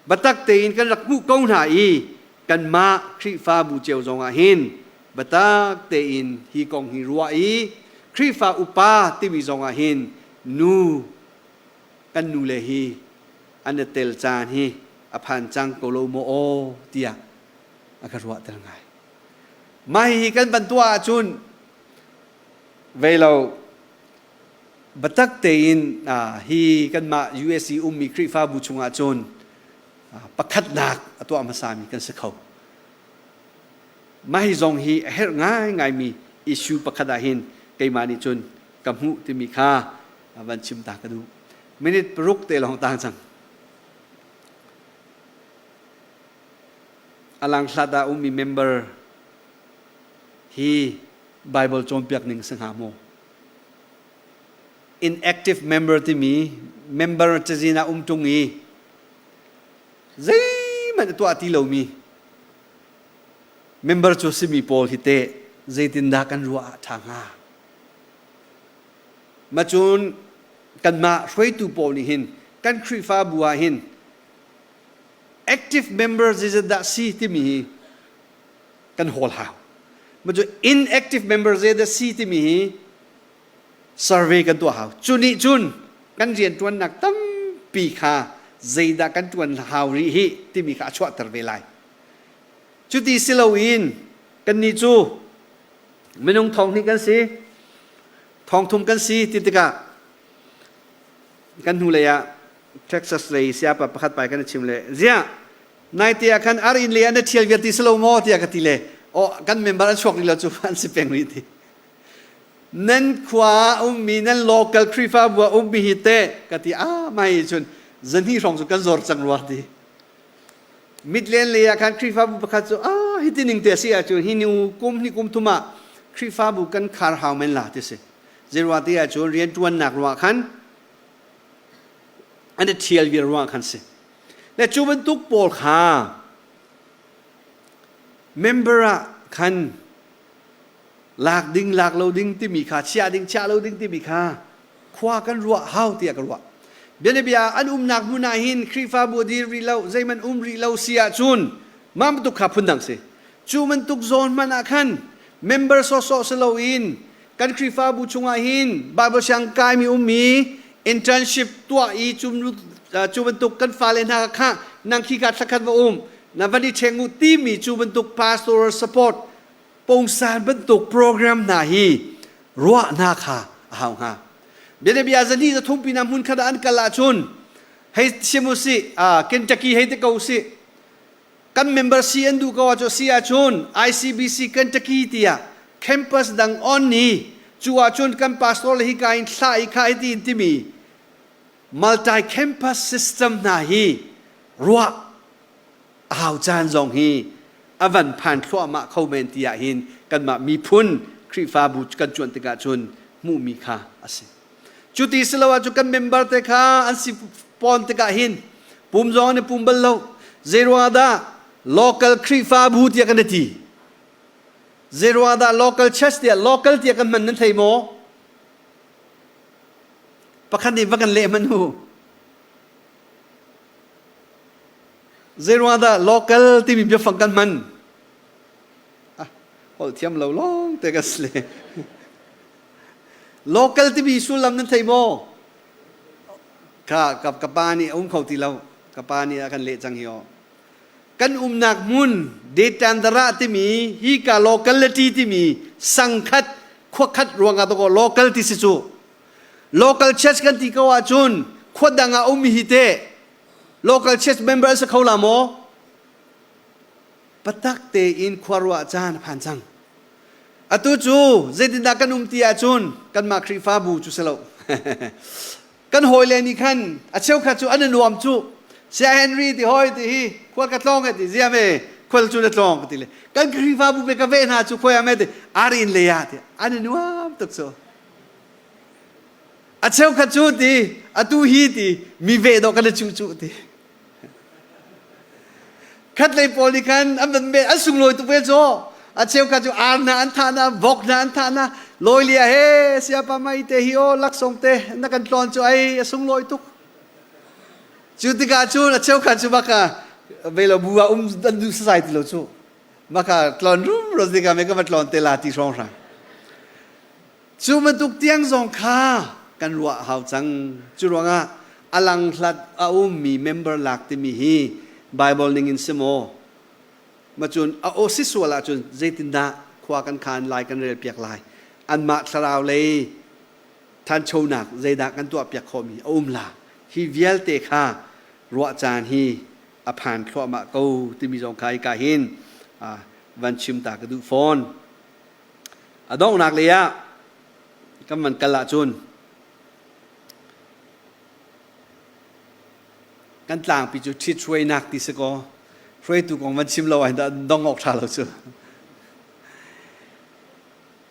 biatak tein kan rak hmuh ko hna i kanmah Khrihfabu cio zongah hin biatak tein hi kong hi ruah i Khrihfa upa timi zongah hin nu kan nule hi an i tel caan hi a phan cang ko lo maw aw tiah a ka ruahter ngai. Mah hihi kan van tuah ahcun vei lo biatak tein hi kanmah USC ummi Khrihfabu chungah cun pakhatnak a tuah hmasami kan si kho. Mah hi zong hi a herh ngaingaimi issue pakhat ah hin keimah nih cun ka hmuh timi kha van chim ta ka duh. Minute paruk te lawng tang cang. A langhlat ah ummi member hi Bible cawnpiak ning si hnga maw? Inactive member timi member cazin ah um ṭung i zeihmanh a tuah ti lomi member cu simi pawl hi teh zeitindah kan ruah ah ṭha hnga? Macun kanmah hruaitu pawl nih hin kan Khrihfabu ah hin active member zeizat dah si timi hi kan hawl hau. Ma cu inactive member zeidah si timi hi survey kan tuah hau. Cu nih cun kan rianṭuannak tampi kha zeidah kan ṭuan hau rih hi timi kha a chuahter ve lai. Cuti si loin kannih cu minung thong hnih kan si, thong thum kan si ti tikah kan hnulei ah Texas lei siapa pakhat pai kan chim le ziah naite ah khan ar inn le an thial vial ti si lo maw tiah ka ti le oh kan member an chuak rih lo cu an si peng rih ti nan khua ummi nan local Khrihfabu ah ummi hi te ka ti a mai cun zani hrawng cu kan zor cang rua ti Midland lei ah khan Khrihfabu pakhat cu ah hi ti ning te si ahcun hi nu kum ni kum thum ah Khrihfabu kan khar hau men la ti si zeiruah ti ahcun rianṭuannak ruah khan an i ṭhial vial ruang khan si le cu bantuk pawl kha member ah khan lak ding lak lo ding timi kha chiah ding chiah lo ding timi kha Khua kan ruah hau tiah ka ruah. Bianabia an umnak hmun ah hin Khrihfabu a dir rih lo, zeihmanh um rih lo si ahcun mah bantuk kha phundang si. Cu bantuk zawn hmanh ah khan member sawhsawh si loin kan Khrihfabu chungah hin Bible siang kaimi ummi internship tuah i cu bantuk kan fale hna kha nang khi ka thlakhat va um na van i ṭheng u timi cu bantuk pastoral support pongsan bantuk program hna hi ruah hna kha a hau hnga. Bianabia zani za thumpi na hmun khat ah an kal ahcun hei chim u sih Kentucky hei ti ko sih kan member si an duh ko ahcun si ahcun ICBC Kentucky tiah campus dang on ni cu ahcun kan pastor le hi ka in thlah i kha hi ti in timi multi campus system hna hi ruah a hau caan zong hi a van phan thluahmah kho men ti ah hin kanmah miphun Khrihfabu kan cuan tikah cun hmuhmi kha a si. Cu ti si lo ahcun kan member te kha an si pawn tikah hin pum zong an i pum bal lo. Zeiruang ah dah local Khrihfabu tiah kan i ti? Zeiruang ah dah local church tiah local tiah kan hman nan thei maw? Pakhat nih va kan leh hmanh u. Zeiruang dah local timi biafang kan hman? Ah, holh thiam lo lawng te ka si le. Local timi sullam nan thei maw? Ka, ka, ka pa nih a um kho ti lo. Ka pa nih a kan leh cang hi aw. Kan umnak hmun Detandara timi hi ka locality timi sangkhat khuakhat ruangah to local ti si cu. Local church kan ti ko ahcun khua dang ah um hi te local church member an si kho la maw? Patak tein khua ruah caan a phan cang. Atu cu zeitindah kan um ti ahcun kanmah Khrihfabu cu si lo. kan hawile nih khan a cheukhat cu an i nuam cu. Saya Henry ti hawi ti hi khual ka tlawng ti ziam e khual cu na tlawng ka ti le kan Khrihfabu pe ka ve hna cu khuai ame ti arin le ya ti an i nuam tuk cu. A cheukhat cu ti atu hi ti mi ve dawh kan i cuh cuh ti. Khatlei pawl nih khan an van an sunglawi tuk ve caw. A cheukhat cu ar hna an thah hna, vok hna an thah hna. Lawi lia he siapa mai te hi aw laksawng te na kan tlawn cu ai a sunglawi tuk. Cu tikah cun a cheukhat cu baka ve lo bu ah um an duh sasai ti lo cu. Maka tlawn rum ro tikah me ka va tlawn te la ti hrawng hrang. Cu bantuk tiang zong kha kan ruah hau cang. Cu ruangah a langhlat a ummi member lak timi hi Bible ning in si maw? Macun a aw si sual ahcun zeitindah khua kan khan lai kan rel piak lai? Anmah thlarau lei thanchonak zeidah kan tuah piak khawhmi a um la? Hi vialte kha ruah caan hi a phan thluahmah ko timi zong kha hika hin van chim ta ka duh fawn. A donghnak lei ah kan van kal ahcun kan tlangpi cu ṭhithruainak ti si kaw hruaitu kong van chim lo ahhin dong awk ṭha lo cu.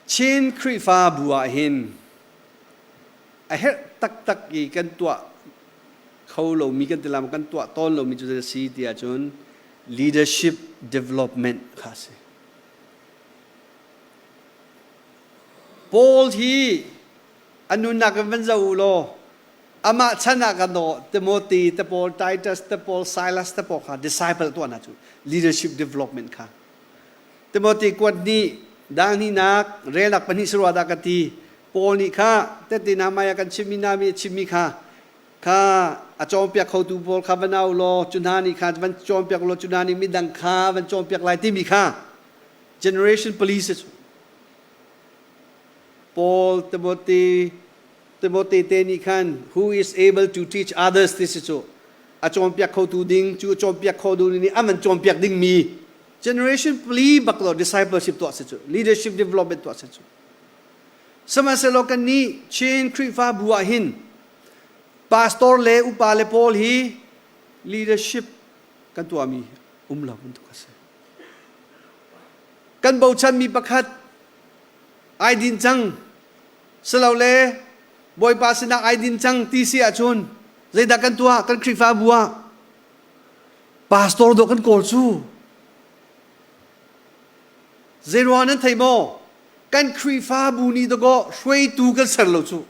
Chin Khrihfabu ah hin a herh taktak i kan tuah kho lomi kan ti lam kan tuah tawn lomi cu zei a si ti ahcun leadership development kha a si. Paul hi a nunnak in van zoh u law amah chan ah kan daw Timothy te pawl Titus te pawl Silas te pawl kha disciple tuah hna cu leadership development kha Timothy kuat nih dang hnihnak relnak pahnih sarua dah ka ti Paul nih kha tete na maya kan chimmi na mi chimmi kha kha a cawnpiak khotu pawl kha van au law cu hna nih kha van cawnpiak law cu hna nih midang kha van cawnpiak lai timi kha generation police Paul Timothy Timothy te nih khan who is able to teach others ti si cu a cawnpiak khotu ding cu cawnpiak kho ding nih an van cawnpiak ding mi generation pli bak lo discipleship tuah si cu leadership development tuah si cu sihmanhsehlaw kan nih Chin Khrihfabu ah hin pastor le upa le pawl hi leadership kan tuahmi um lo bantuk a si. Kan bochanmi pakhat ai din cang silole Bawipa sinah ai din cang ti si ahcun zeidah kan tuah kan Khrihfabu ah pastor dawh kan kawl cu zeiruang nan thei maw kan Khrihfabu nih dakaw hruaitu kan ser lo cu.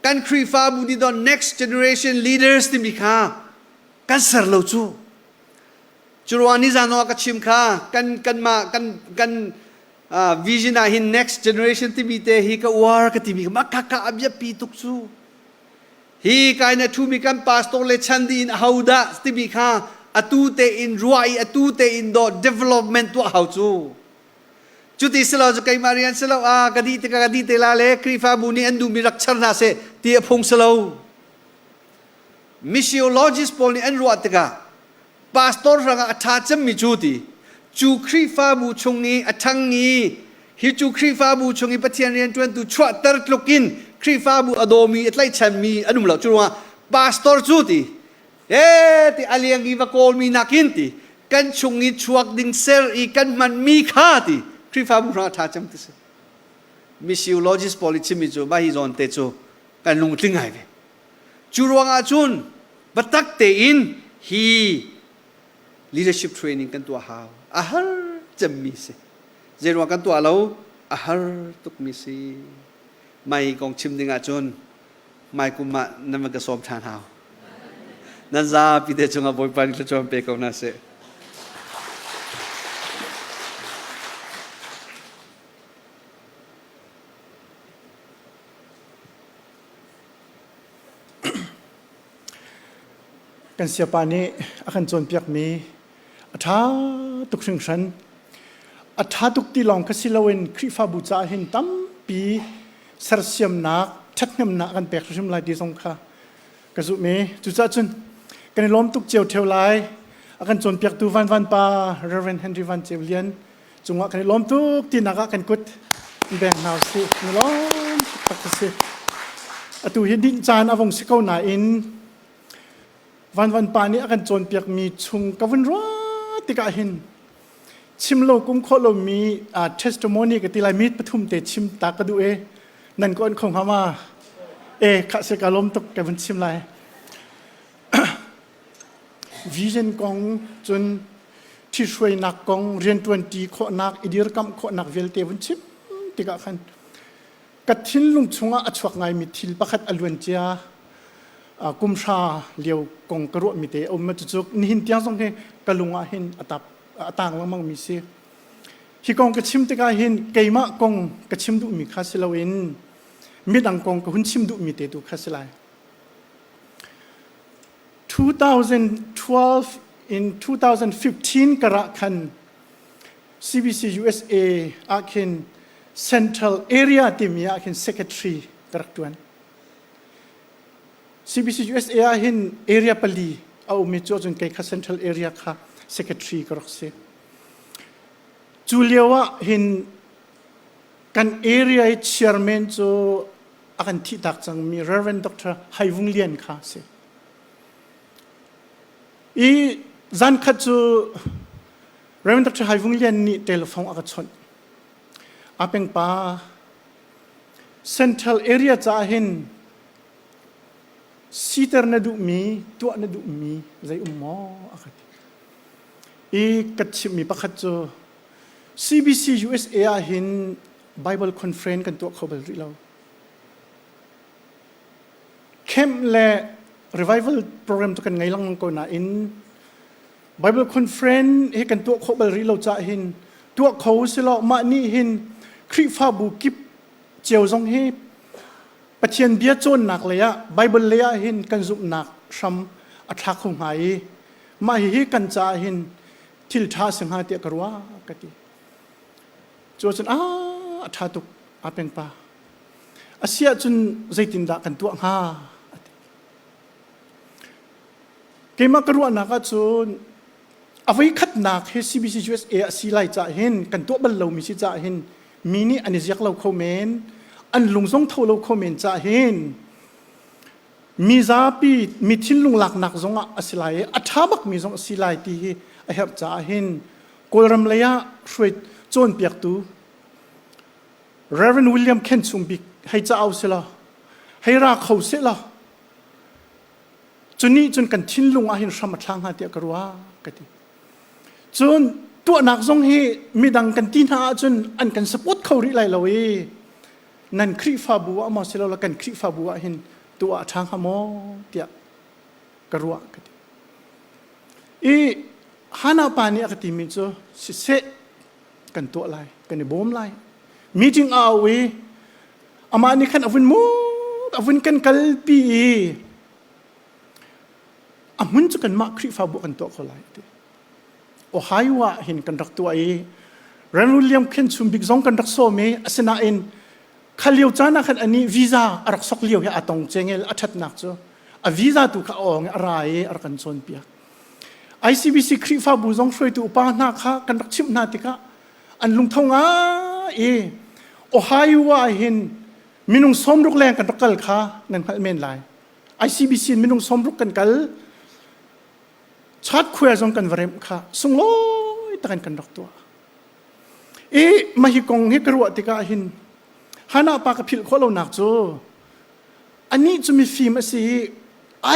Kan Khrihfabu nih don next generation leaders timi kha kan ser lo cu. Curuang nizan ah ka chim kha kan kanmah kan kan vision ah hin next generation timi te hi ka uar ka timi mah ka ka a biapi tuk cu. Hi kai na thumi kan pastor le chan di in ahodah timi kha atu te in ruah i atu te in do development tuah hau cu. Cuti si lo cu keimah rian si lo a ka dih tikah ka dih te la le Khrihfabu nih an duhmi rak char hna seh ti a phung si lo. Missiologist pawl nih an ruah tikah pastor hrangah a ṭha cemmi cu ti cu Khrihfabu chung i a ṭhang i hi cu Khrihfabu chung i Pathian rianṭuantu chuahter tluk in Khrihfabu a dawmi a tlaihchanmi an um lo. Cu ruangah pastor cu ti e ti a liang i va kawlmi nakin ti kan chung i chuak ding ser i kan hmanmi kha ti Khrihfabu hrang a ṭha cem ti si. Missiologist pawl i chimmi cu mah hi zawn te cu kan lungtling ngai ve. Cu ruangah cun biatak tein hi leadership training kan tuah hau. A har cemmi si. Zei ruang kan tuah lo? A har tukmi si. Mai kong chim ding ahcun mai kum ah nan van ka sawm ṭhan hau. Nan zapi te cungah Bawipa nih thluachuah pe ko hna seh. Kan siapa nih a kan cawnpiakmi a ṭha tuk hringhran. A ṭha tuk ti lawng kha si loin Khrihfabu caah hin tampi sersiamnak, ṭhathnemnak kan pek hrimhrim lai ti zong kha ka zumh i cucaah cun kan i lawm tuk cio ṭheo lai. A kan cawnpiaktu Van Van pa Reverend Henry Van Ceu Lian cungah kan i lawm tuk tinak ah kan kut beng hna usih. Kan i lawm taktak a si. Atu hi dinh caan a vung si ko nain Van Van pa nih a kan cawnpiakmi chung ka vun ruah tikah hin chim lo kum khawh lomi testimony ka ti lai mi pathum te chim ta ka duh e nan ko an kho hnga ma e kha se ka lawm tuk ka vun chim lai vision kong cun ṭhithruainak kong rianṭuanṭi khawhnak i dirkamh khawhnak vialte vun chim tikah khan ka thinlung chungah a chuak ngaimi thil pakhat a luan cia kum hra lio kong ka ruahmi te a um cucu nihin tiang zong hi ka lung ah hin a tap a tang lengmang mi si hi kong ka chim tikah hin keimah kong ka chim duhmi kha si loin midang kong ka hun chim duhmi te tu kha si lai 2012 in 2015 karah khan CBC USA ah khin Central Area timi ah khin secretary ka rak tuan. CBC USA ah hin area pali a um i cu ahcun kei kha Central Area kha secretary ka rak si. Cu lio ah hin kan area i chairman cu a kan thihtak cangmi Reverend Dr. Hai Vung Lian kha si. I zan khat cu Reverend Dr. Hai Vung Lian nih telephone a ka chawnh. A peng pa Central area caah hin siter na duhmi, tuah na duhmi zei um maw a ka ti. I ka chimhmi pakhat cu CBC USA ah hin Bible conference kan tuah kho bal rih lo. Camp le revival program cu kan ngei lengmang ko nain Bible conference hi kan tuah khawh bal rih lo caah hin tuah kho silaw mah nih hin Khrihfabu kip cio zong hi Pathian bia cawnnak lei ah Bible lei ah hin kan zumhnak hram a thla kho hnga i mah hihi kan caah hin thil ṭha si hnga tiah ka ruah ka ti. Cu cun a a ṭha tuk a peng pa. A si ahcun zeitindah kan tuah hnga? A ti. Keimah ka ruahnak ahcun a voikhatnak hi CBC USA a si lai caah hin kan tuah bal lomi si caah hin mi nih an i ziak lo kho men, an lung zong tho lo kho men caah hin mi zapi mi thinlung laknak zongah a si lai i a ṭha bakmi zong a si lai ti hi a herh caah hin Kawlram lei ah hruai cawnpiaktu Reverend William Khen Chung Bik hei ca au sila hei ra kho sehla cu nih cun kan thinlung ah hin hram a thla hnga tiah ka ruah ka ti cun tuahnak zong hi midang kan ti hna ahcun an kan support kho rih lai lo i nan Khrihfabu ah maw silo kan Khrihfabu ah hin. Tuah a ṭha hnga maw tiah ka ruah ka ti. I Hana pa nih a ka timi cu siseh kan tuah lai, kan i bawm lai. Meeting a au i amah nih khan a vun mu a vun kan kalpi i a hmun cu kanmah Khrihfabu kan tuah kho lai ti. Ohio ah hin kan rak tuah i Reverend William Khen Chum Bik zong kan rak sawm i asinain kha lio caan ah khan ani visa a rak sok lio hi a tong cengel a ṭhatnak cu a visa tu kha a awng i a ra i a rak kan cawnpiak. ICBC Khrihfabu zong hruaitu upa hna kha kan rak chimh hna tikah an lungtho ngai i Ohio ah hin minung 60 leng kan rak kal kha nan hngalh men lai. ICBC in minung 60 kan kal chat khual zong kan va remh kha sunglawi takin kan rak tuah. I mah hi kong hi ka ruah tikah hin Hana pa ka philh khawh lonak cu anih cu mifim a si i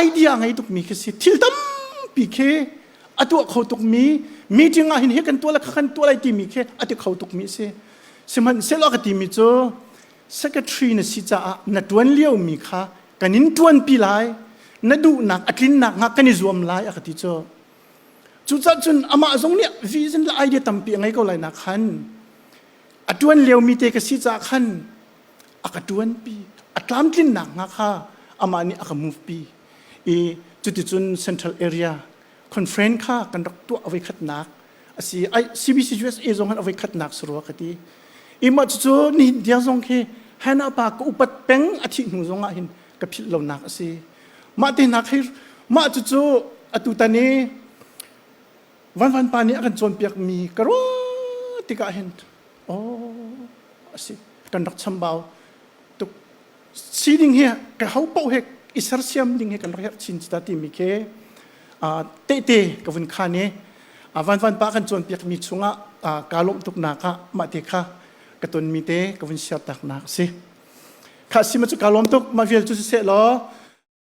idea ngei tukmi khi si thil tampi khi a tuah kho tukmi meeting ah hin hi kan tuah le kha kan tuah lai timi khi a ti kho tukmi a si sihmanhsehlaw ka timi cu secretary na si caah na tuan liomi kha kan in tuanpi lai na duhnak a tlinnak hnga kan i zuam lai a ka ti cu cucaah cun amah zong nih vision le idea tampi a ngei ko lai nak khan a tuan liomi te ka si caah khan a ka ṭuanpi a tlamtlinnak hnga kha amah nih a ka move pi i cuticun central area conference kha kan rak tuah avoi khatnak a si ai CBC USA zong han avoi khatnak sarua ka ti i mah cucu nihin tiang zong khi Hannah pa ka upat peng a thih hnu zong ah hin ka philh lonak a si mah te hna khi mah cucu atu tan i Van Van pa nih a kan cawnpiak mi ka ruah tikah hin oh a si kan rak chambau tuk sining hi ka ho paoh he i sersiam ding hi kan rak herh chin ta timi khi tehte ka vun khan i van van pa kan cawnpiak mi chungah kaa lawmh tuknak ah mah te kha ka tonmi te ka vun share taknak a si kha si ma cu kaa lawm tuk mah vial cu siseh law.